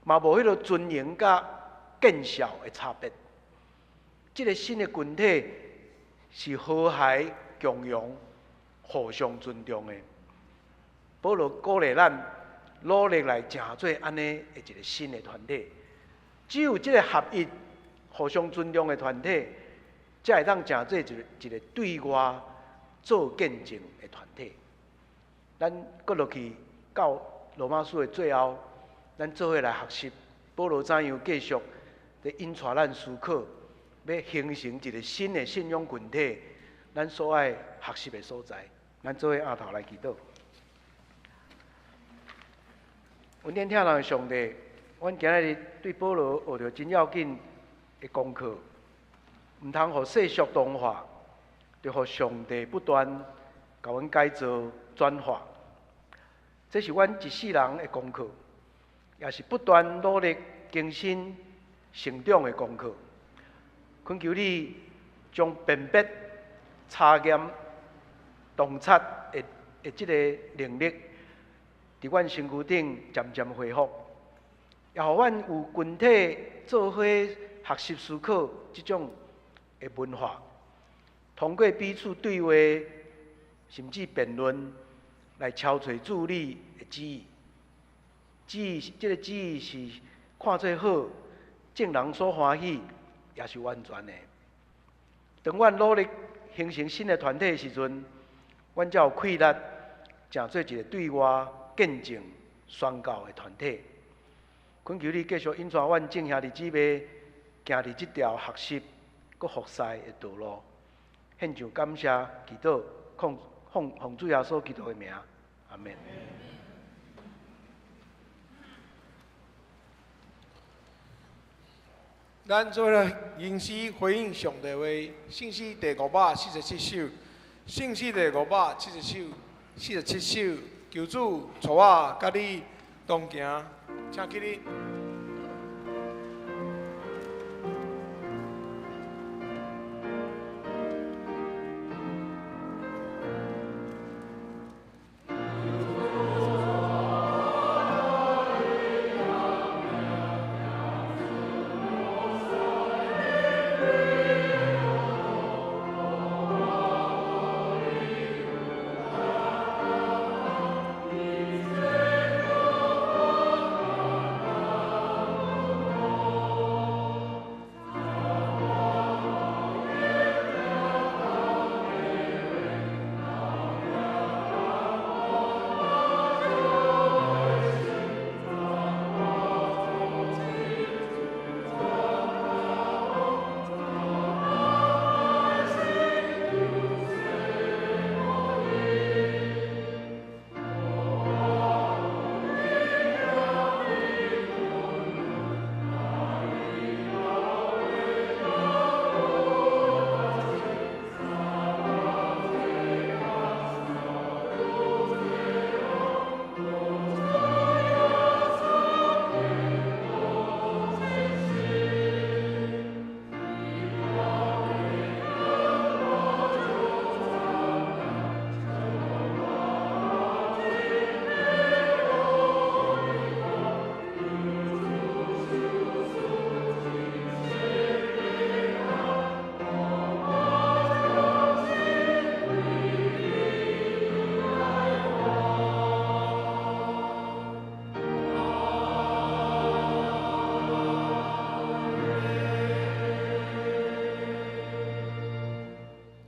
Speaker 4: 嘛無彼个尊榮佮見笑的差別。這个新的群體是和諧共融、互相尊重的。保羅鼓勵咱努力來成做按呢的一个新的團體。只有這个合一、互相尊重的團體，才會當成做一個對外做見證的團體。咱閣落去到羅馬書的最後，咱做伙來學習保羅怎樣繼續佇引帶咱思考，欲形成一个新的信仰群體，咱所愛學習的所在。咱做伙徛頭來祈禱。恩典疼人的上帝，阮今仔日對保羅學著真要緊的功課，毋通予世俗同化，著予上帝不斷共阮改造轉化。這是阮一世人的功課，也是不斷努力更新成長的功課。懇求你將辨別、查驗、洞察的這個能力，佇阮身軀頂漸漸恢復，也予阮有群體做伙學習思考這種的文化，通過彼此對話，甚至辯論，來敲揣主你的旨意。旨意，這個旨意是看做好，眾人所歡喜，也是完全的。當阮努力形成新的團體的時陣，阮才有氣力，成做一個對外見證宣告的團體。懇求你繼續引帶阮眾兄弟姊妹行佇這條學習閣服侍的道路。獻上感謝祈禱，奉奉奉主耶穌基督的名，阿們。
Speaker 3: 咱做來吟詩回應上帝話，聖詩第547首，聖詩第577首，47首，求主帶我佮你同行，請起立。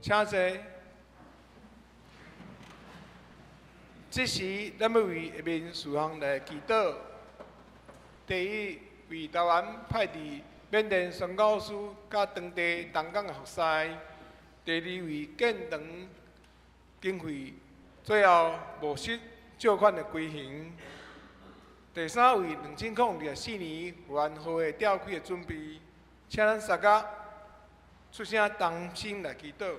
Speaker 3: 請坐。這時，咱欲為下面事項來祈禱。第一，為台灣派佇緬甸宣教師佮當地同工的服侍；第二，為建堂經費，最後募集借款的規行；第三，為2024年福安號的召開的準備。請咱三个出聲同心來祈禱。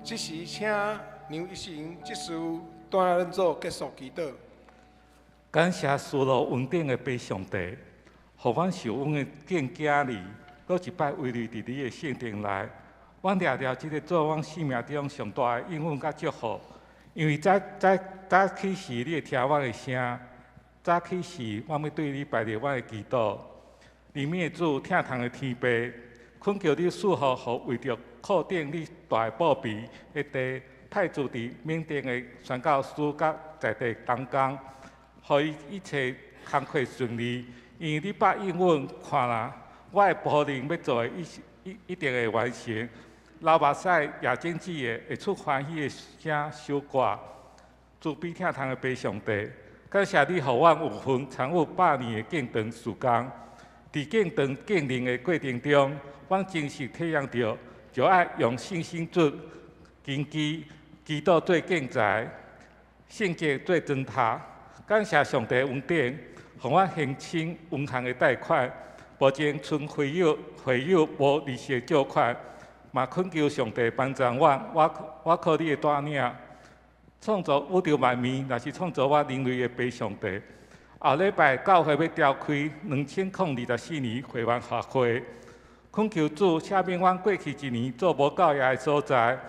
Speaker 3: 這時，請梁醫生執事帶咱做結束祈禱。
Speaker 5: 感謝施樂雲頂的父上帝，予阮受阮的敬囝兒，閣一擺歸入佇你的聖殿內。阮掠著這个做阮生命中上大的應允佮祝福，因為早早早起時你會聽阮的聲，早起時阮欲對你擺入阮的祈禱。憐憫的主，疼痛的天父，懇求你賜福，予為著擴展你大的寶貝的地，派駐佇緬甸的宣教師佮在地同工，予伊一切工課順利，因為你捌應允，看啦，我的僕人欲做的，一定會完成。流目屎也種子的，會出歡喜的聲收割。慈悲疼痛的父上帝，感謝你予阮有份參與百年的建堂事工。佇建堂建靈的過程中，阮真實體驗著，就愛用信心做根基，基督做建材，聖潔做磚頭。感謝上帝恩典，予阮還清銀行的貸款，目前賰會友會友無利息借款，嘛懇求上帝幫助阮，我靠你的帶領，創造宇宙萬物，若是創造我人類的父上帝。後禮拜教會欲召開2024年會員學會，懇求主赦免阮過去一年做無教養的所在，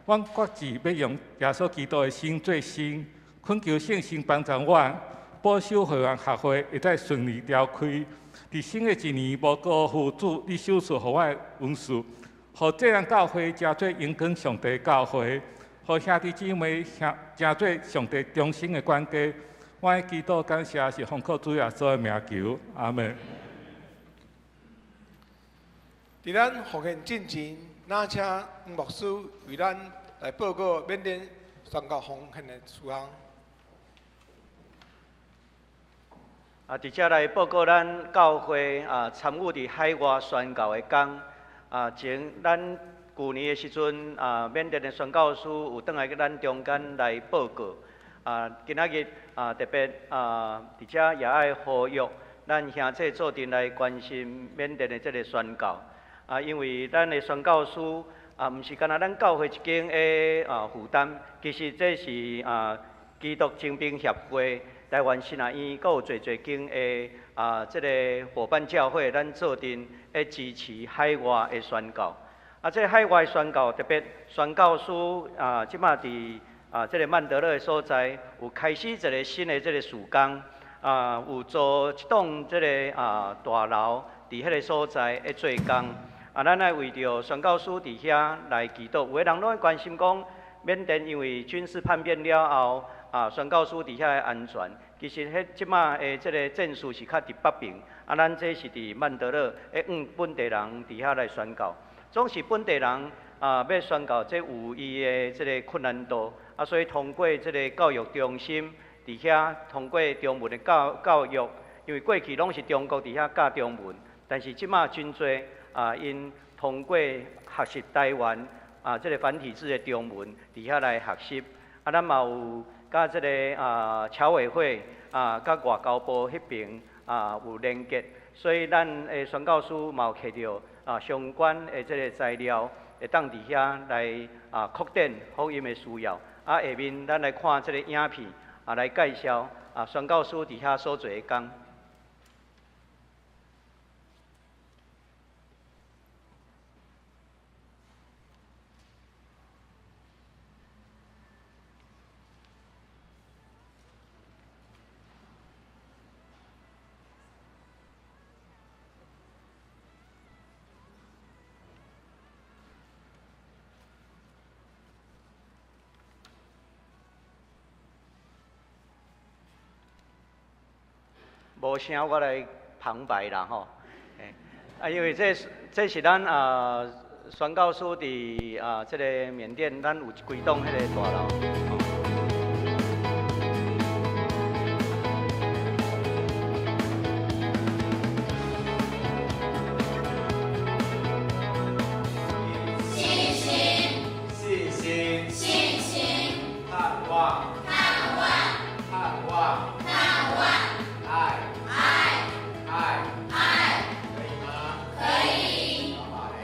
Speaker 5: 阮決志欲用耶穌基督的心做心。懇求聖神幫助阮，保守會員學會會當順利召開。佇新的一年，無辜負主你賞賜予我的恩賜，予這人教會成做榮光上帝教會，予兄弟姊妹成做上帝忠心的管家。我的祈禱感謝是奉靠主耶穌的名求，阿們。
Speaker 3: 佇咱奉獻進前，若請黃牧師為咱來報告緬甸宣教奉獻的事項。
Speaker 6: 佇遮來報告咱教會參與佇海外宣教的工。前咱舊年的時陣緬甸的宣教師有轉來咱中間來報告。今仔日特別佇遮也愛呼籲咱兄弟做陣來關心緬甸的這個宣教。因為咱的宣教師毋是干焦咱教會一間的負擔，其實這是基督精兵協會。台灣神學院，閣有濟濟間的這个夥伴教會，咱做陣咧支持海外的宣教。這个海外宣教特別宣教師這馬佇這个曼德勒的所在，有開始一个新的這个事工，有租一棟這个大樓佇彼个所在咧做工。咱愛為著宣教師佇遐來祈禱。有的人攏會關心講，緬甸因為軍事叛變了後，宣教師佇遐的安全，其實彼這馬的這個戰事是較佇北邊，咱這是佇曼德勒，向本地人佇遐來宣教，總是本地人欲宣教，這有伊的這个困難度，所以通過這个教育中心佇遐通過中文的教育，因為過去攏是中國佇遐教中文，但是這馬真濟𪜶通過學習台灣這个繁體字的中文佇遐來學習，咱嘛有。佮這个僑委會佮外交部彼爿有連結，所以咱的宣教師嘛有摕著相關的這个材料，會當佇遐來擴展福音的需要。下面咱來看這个影片來介紹宣教師佇遐所做的工。無聲，我來旁白啦吼。因為這是咱宣教師佇這个緬甸，咱有幾棟彼个大樓。
Speaker 7: 信心，
Speaker 8: 信心，
Speaker 7: 信心，
Speaker 8: 盼望，
Speaker 7: 盼望，
Speaker 8: 盼望，
Speaker 7: 盼望，
Speaker 8: 愛，
Speaker 7: 愛，
Speaker 8: 愛，
Speaker 7: 愛，
Speaker 8: 可以嗎？
Speaker 7: 可以。
Speaker 8: 好嘞。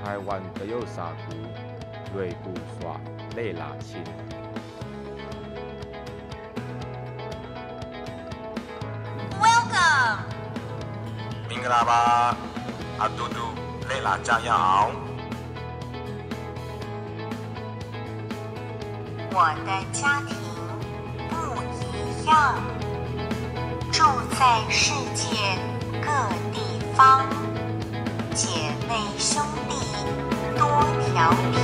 Speaker 9: 台灣的有三句，雷鼓刷礼拉亲。
Speaker 7: Welcome。
Speaker 10: မင်္ဂလာပါ အတူတူလေ့လာကြရအောင်
Speaker 11: 我的家庭不一樣，住在世界各地方，姐妹兄弟多調皮。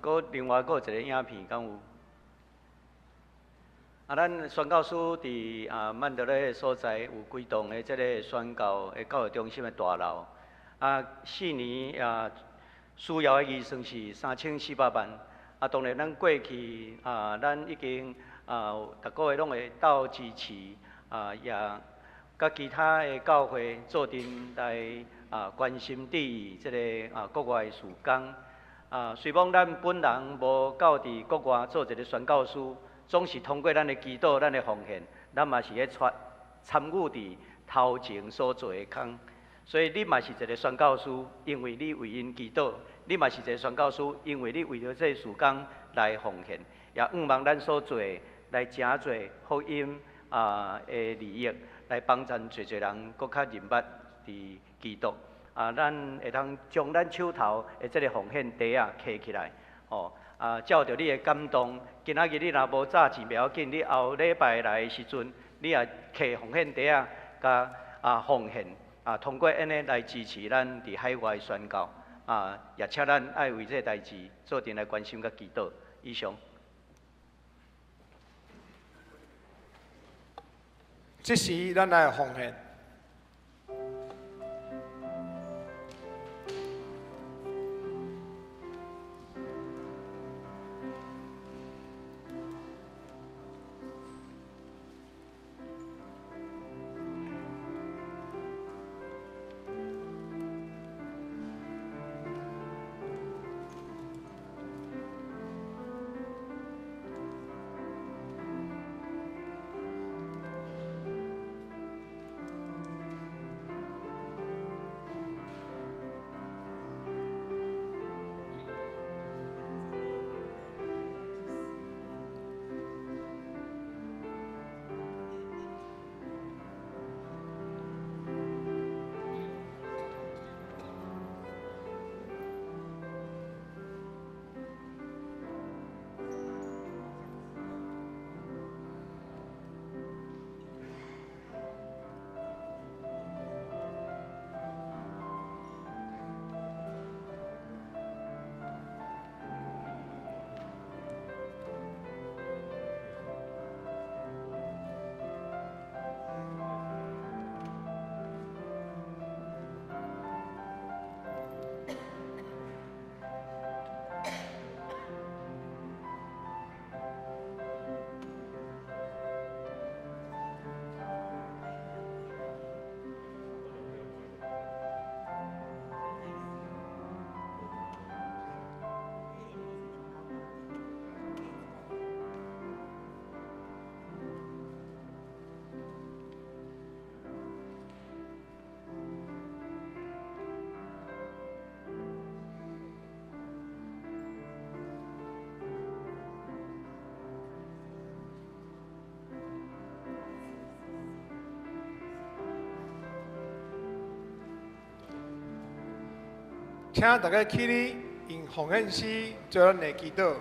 Speaker 6: 閣另外閣有一个影片，敢有？咱宣教师伫曼德勒的所在有几栋的这个宣教的教育中心的大楼。4年需要的预算是3400万。当然咱过去咱已经逐个月拢会斗支持也佮其他的教会做阵来关心注意这个国外的事工。虽讲咱本人无到伫国外做一个宣教师，总是通过咱的祈祷、咱的奉献，咱嘛是咧参与伫头前所做的工。所以你嘛是一个宣教师，因为你为𪜶祈祷；你嘛是一个宣教师，因为你为著这个事工来奉献，也向望咱所做的来成做福音的利益，来帮助济济人阁较认捌伫基督。咱会当将咱手头的这个奉献袋仔摕起来，吼照著你的感动。今仔日你若无早钱袂要紧，你后礼拜来的时阵，你也摕奉献袋仔，共奉献，通过按呢来支持咱伫海外宣教，也请咱爱为这个代志做阵来关心佮祈祷。以上。
Speaker 3: 这时，咱来奉献。请大家起立，用奉献诗做咱的祈祷。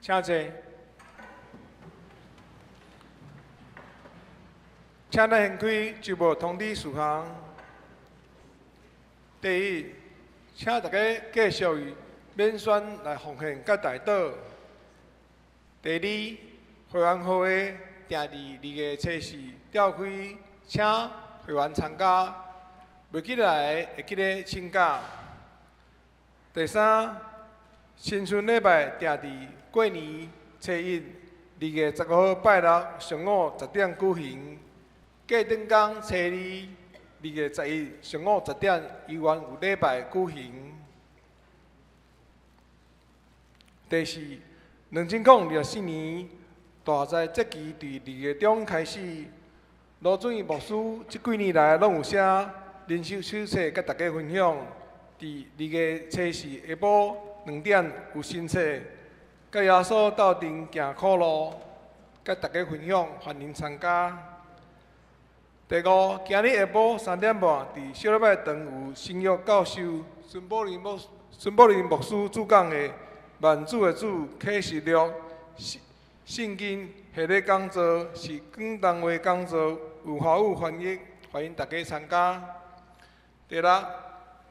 Speaker 3: 請坐。請咱掀開周報通知事項。第一，請大家繼續免選來奉獻佮代禱。第二，會員會定佇2月4召開，請會員參加，袂記來的會記得請假。第三，新春禮拜定佇過年初一，2月15號拜六上午10點舉行。過轉工初二，2月11上午10點，猶原有禮拜舉行。第四，2024年大齋節期佇2月中開始。羅俊義牧師這幾年來攏有寫靈修手冊，佮大家分享。佇2月4下晡2點有新冊，佮耶穌鬥陣行苦路，佮大家分享，歡迎參加。第五，今日下晡3點半，佇小禮拜堂有新約教授孫寶林牧孫寶林牧師主講的《萬主的主啟示錄》聖經系列講座，是廣東話講座，有華語翻譯，歡迎大家參加。第六，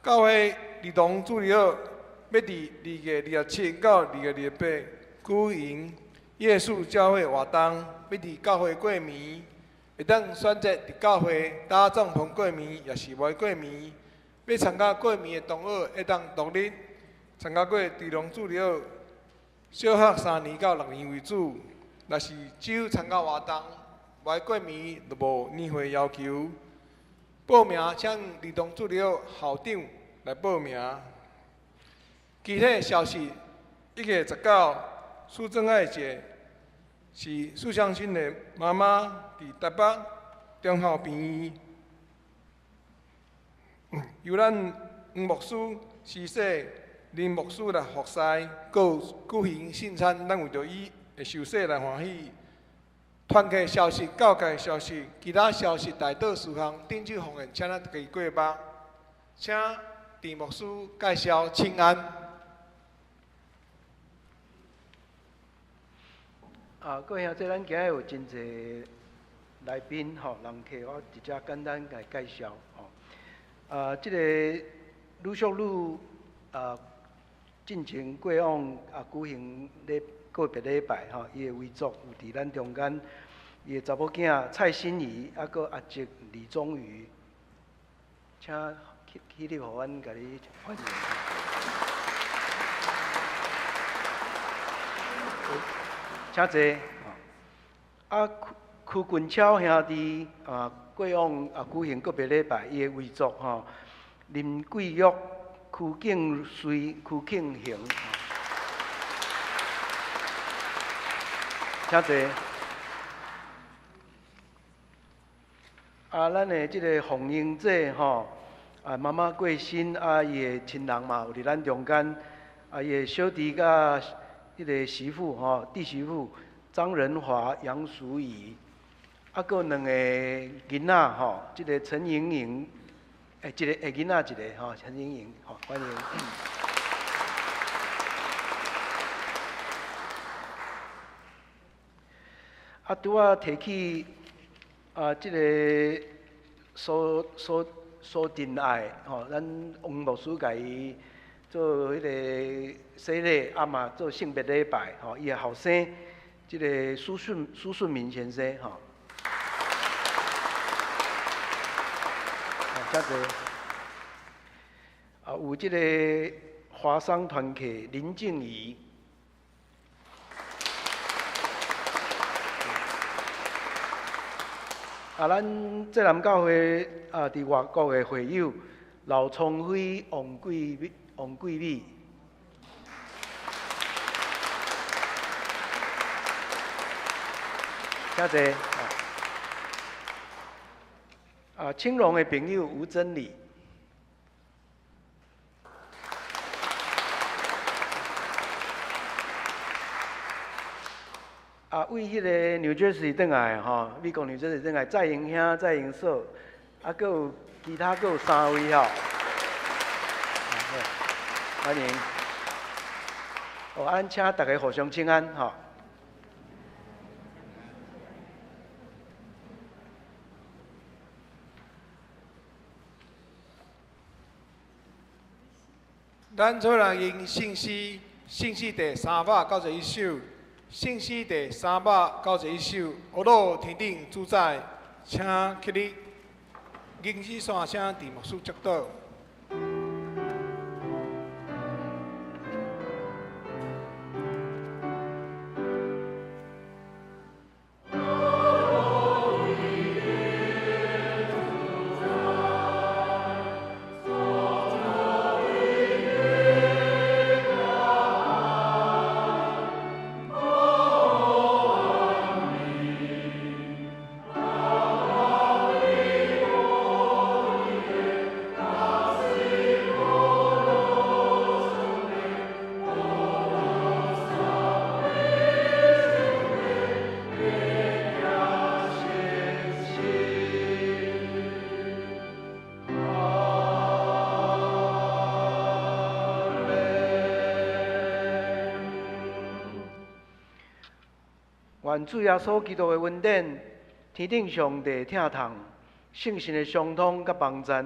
Speaker 3: 教會兒童主日學欲佇2月27到2月28舉行耶穌教會活動，欲佇教會過暝，會當選擇佇教會搭帳篷過暝，抑是無愛過暝。欲參加過暝的同學會當獨立參加過兒童主日學，小學3年到6年為主。若是只有參加活動，無愛過暝就無年歲要求。報名請兒童主日學校長來報名。其他消息，1月19，蘇正愛姐是蘇湘新的媽媽，佇台北中孝病院，由咱黃牧師施洗，林牧師來服侍，閣舉行聖餐，咱為著伊的受洗來歡喜。團契消息、教界消息、其他消息、代禱事項，頂手奉獻，請咱家己過目。請鄭牧師介紹，請安。
Speaker 4: 啊，各位兄弟，咱今日有真濟來賓吼，人客，我直接簡單來介紹吼。啊，這個呂淑女啊，進前過往啊舉行禮告別禮拜吼，伊的遺族有佇咱中間，伊的查某囝蔡心怡，啊，閣阿叔李宗宇，請起起立，予阮共你歡迎。請坐。啊，區區群超兄弟啊，過往啊舉行告別禮拜，伊的遺族吼，林桂玉、區景瑞、區慶雄，請坐。啊，咱的這個馮英姐吼，啊媽媽過身，啊伊的親人嘛有佇咱中間，啊伊的小弟佮彼個媳婦吼，弟媳婦張仁華、楊淑儀，啊，閣有兩個囡仔吼，這個陳瑩瑩，欸，一個欸囡仔一個吼，陳瑩瑩，吼，歡迎。啊，拄仔提起啊，這個蘇蘇蘇振愛吼，咱黃牧師共伊做彼個洗禮，啊嘛做聖別禮拜吼，伊的後生，這個蘇順蘇順明先生吼。請坐。啊，有這個華商團契林靜儀。啊，咱浙南教會啊，佇外國的會友劉聰輝、王桂美、王桂美。請坐。啊，青龍的朋友吳真理。啊，為彼個 New Jersey 轉來的吼，美國 New Jersey 轉來，蔡英兄、蔡英嫂，啊，閣有其他閣有三位吼，歡迎。哦，咱请大家互相请安，吼。
Speaker 3: 咱做人用圣诗，圣诗第391首，圣诗第391首，阿鲁天顶主宰，请起立，银子线请陈牧师祝祷。
Speaker 4: 愿主耶稣基督的恩典、天顶上帝疼痛、圣神的相通佮帮赞，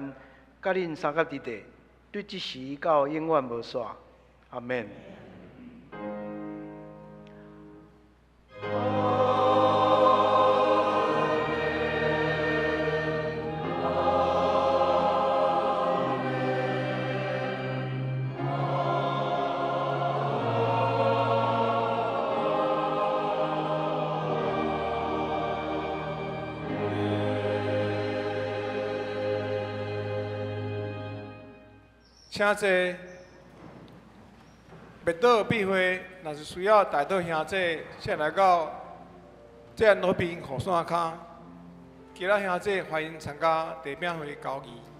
Speaker 4: 佮恁三甲伫地，对这时到永远无煞。阿们。
Speaker 3: 请坐。默祷闭会，若是需要代祷兄弟，请来到这安和平雨伞跤。其他兄弟欢迎参加地饼会交谊。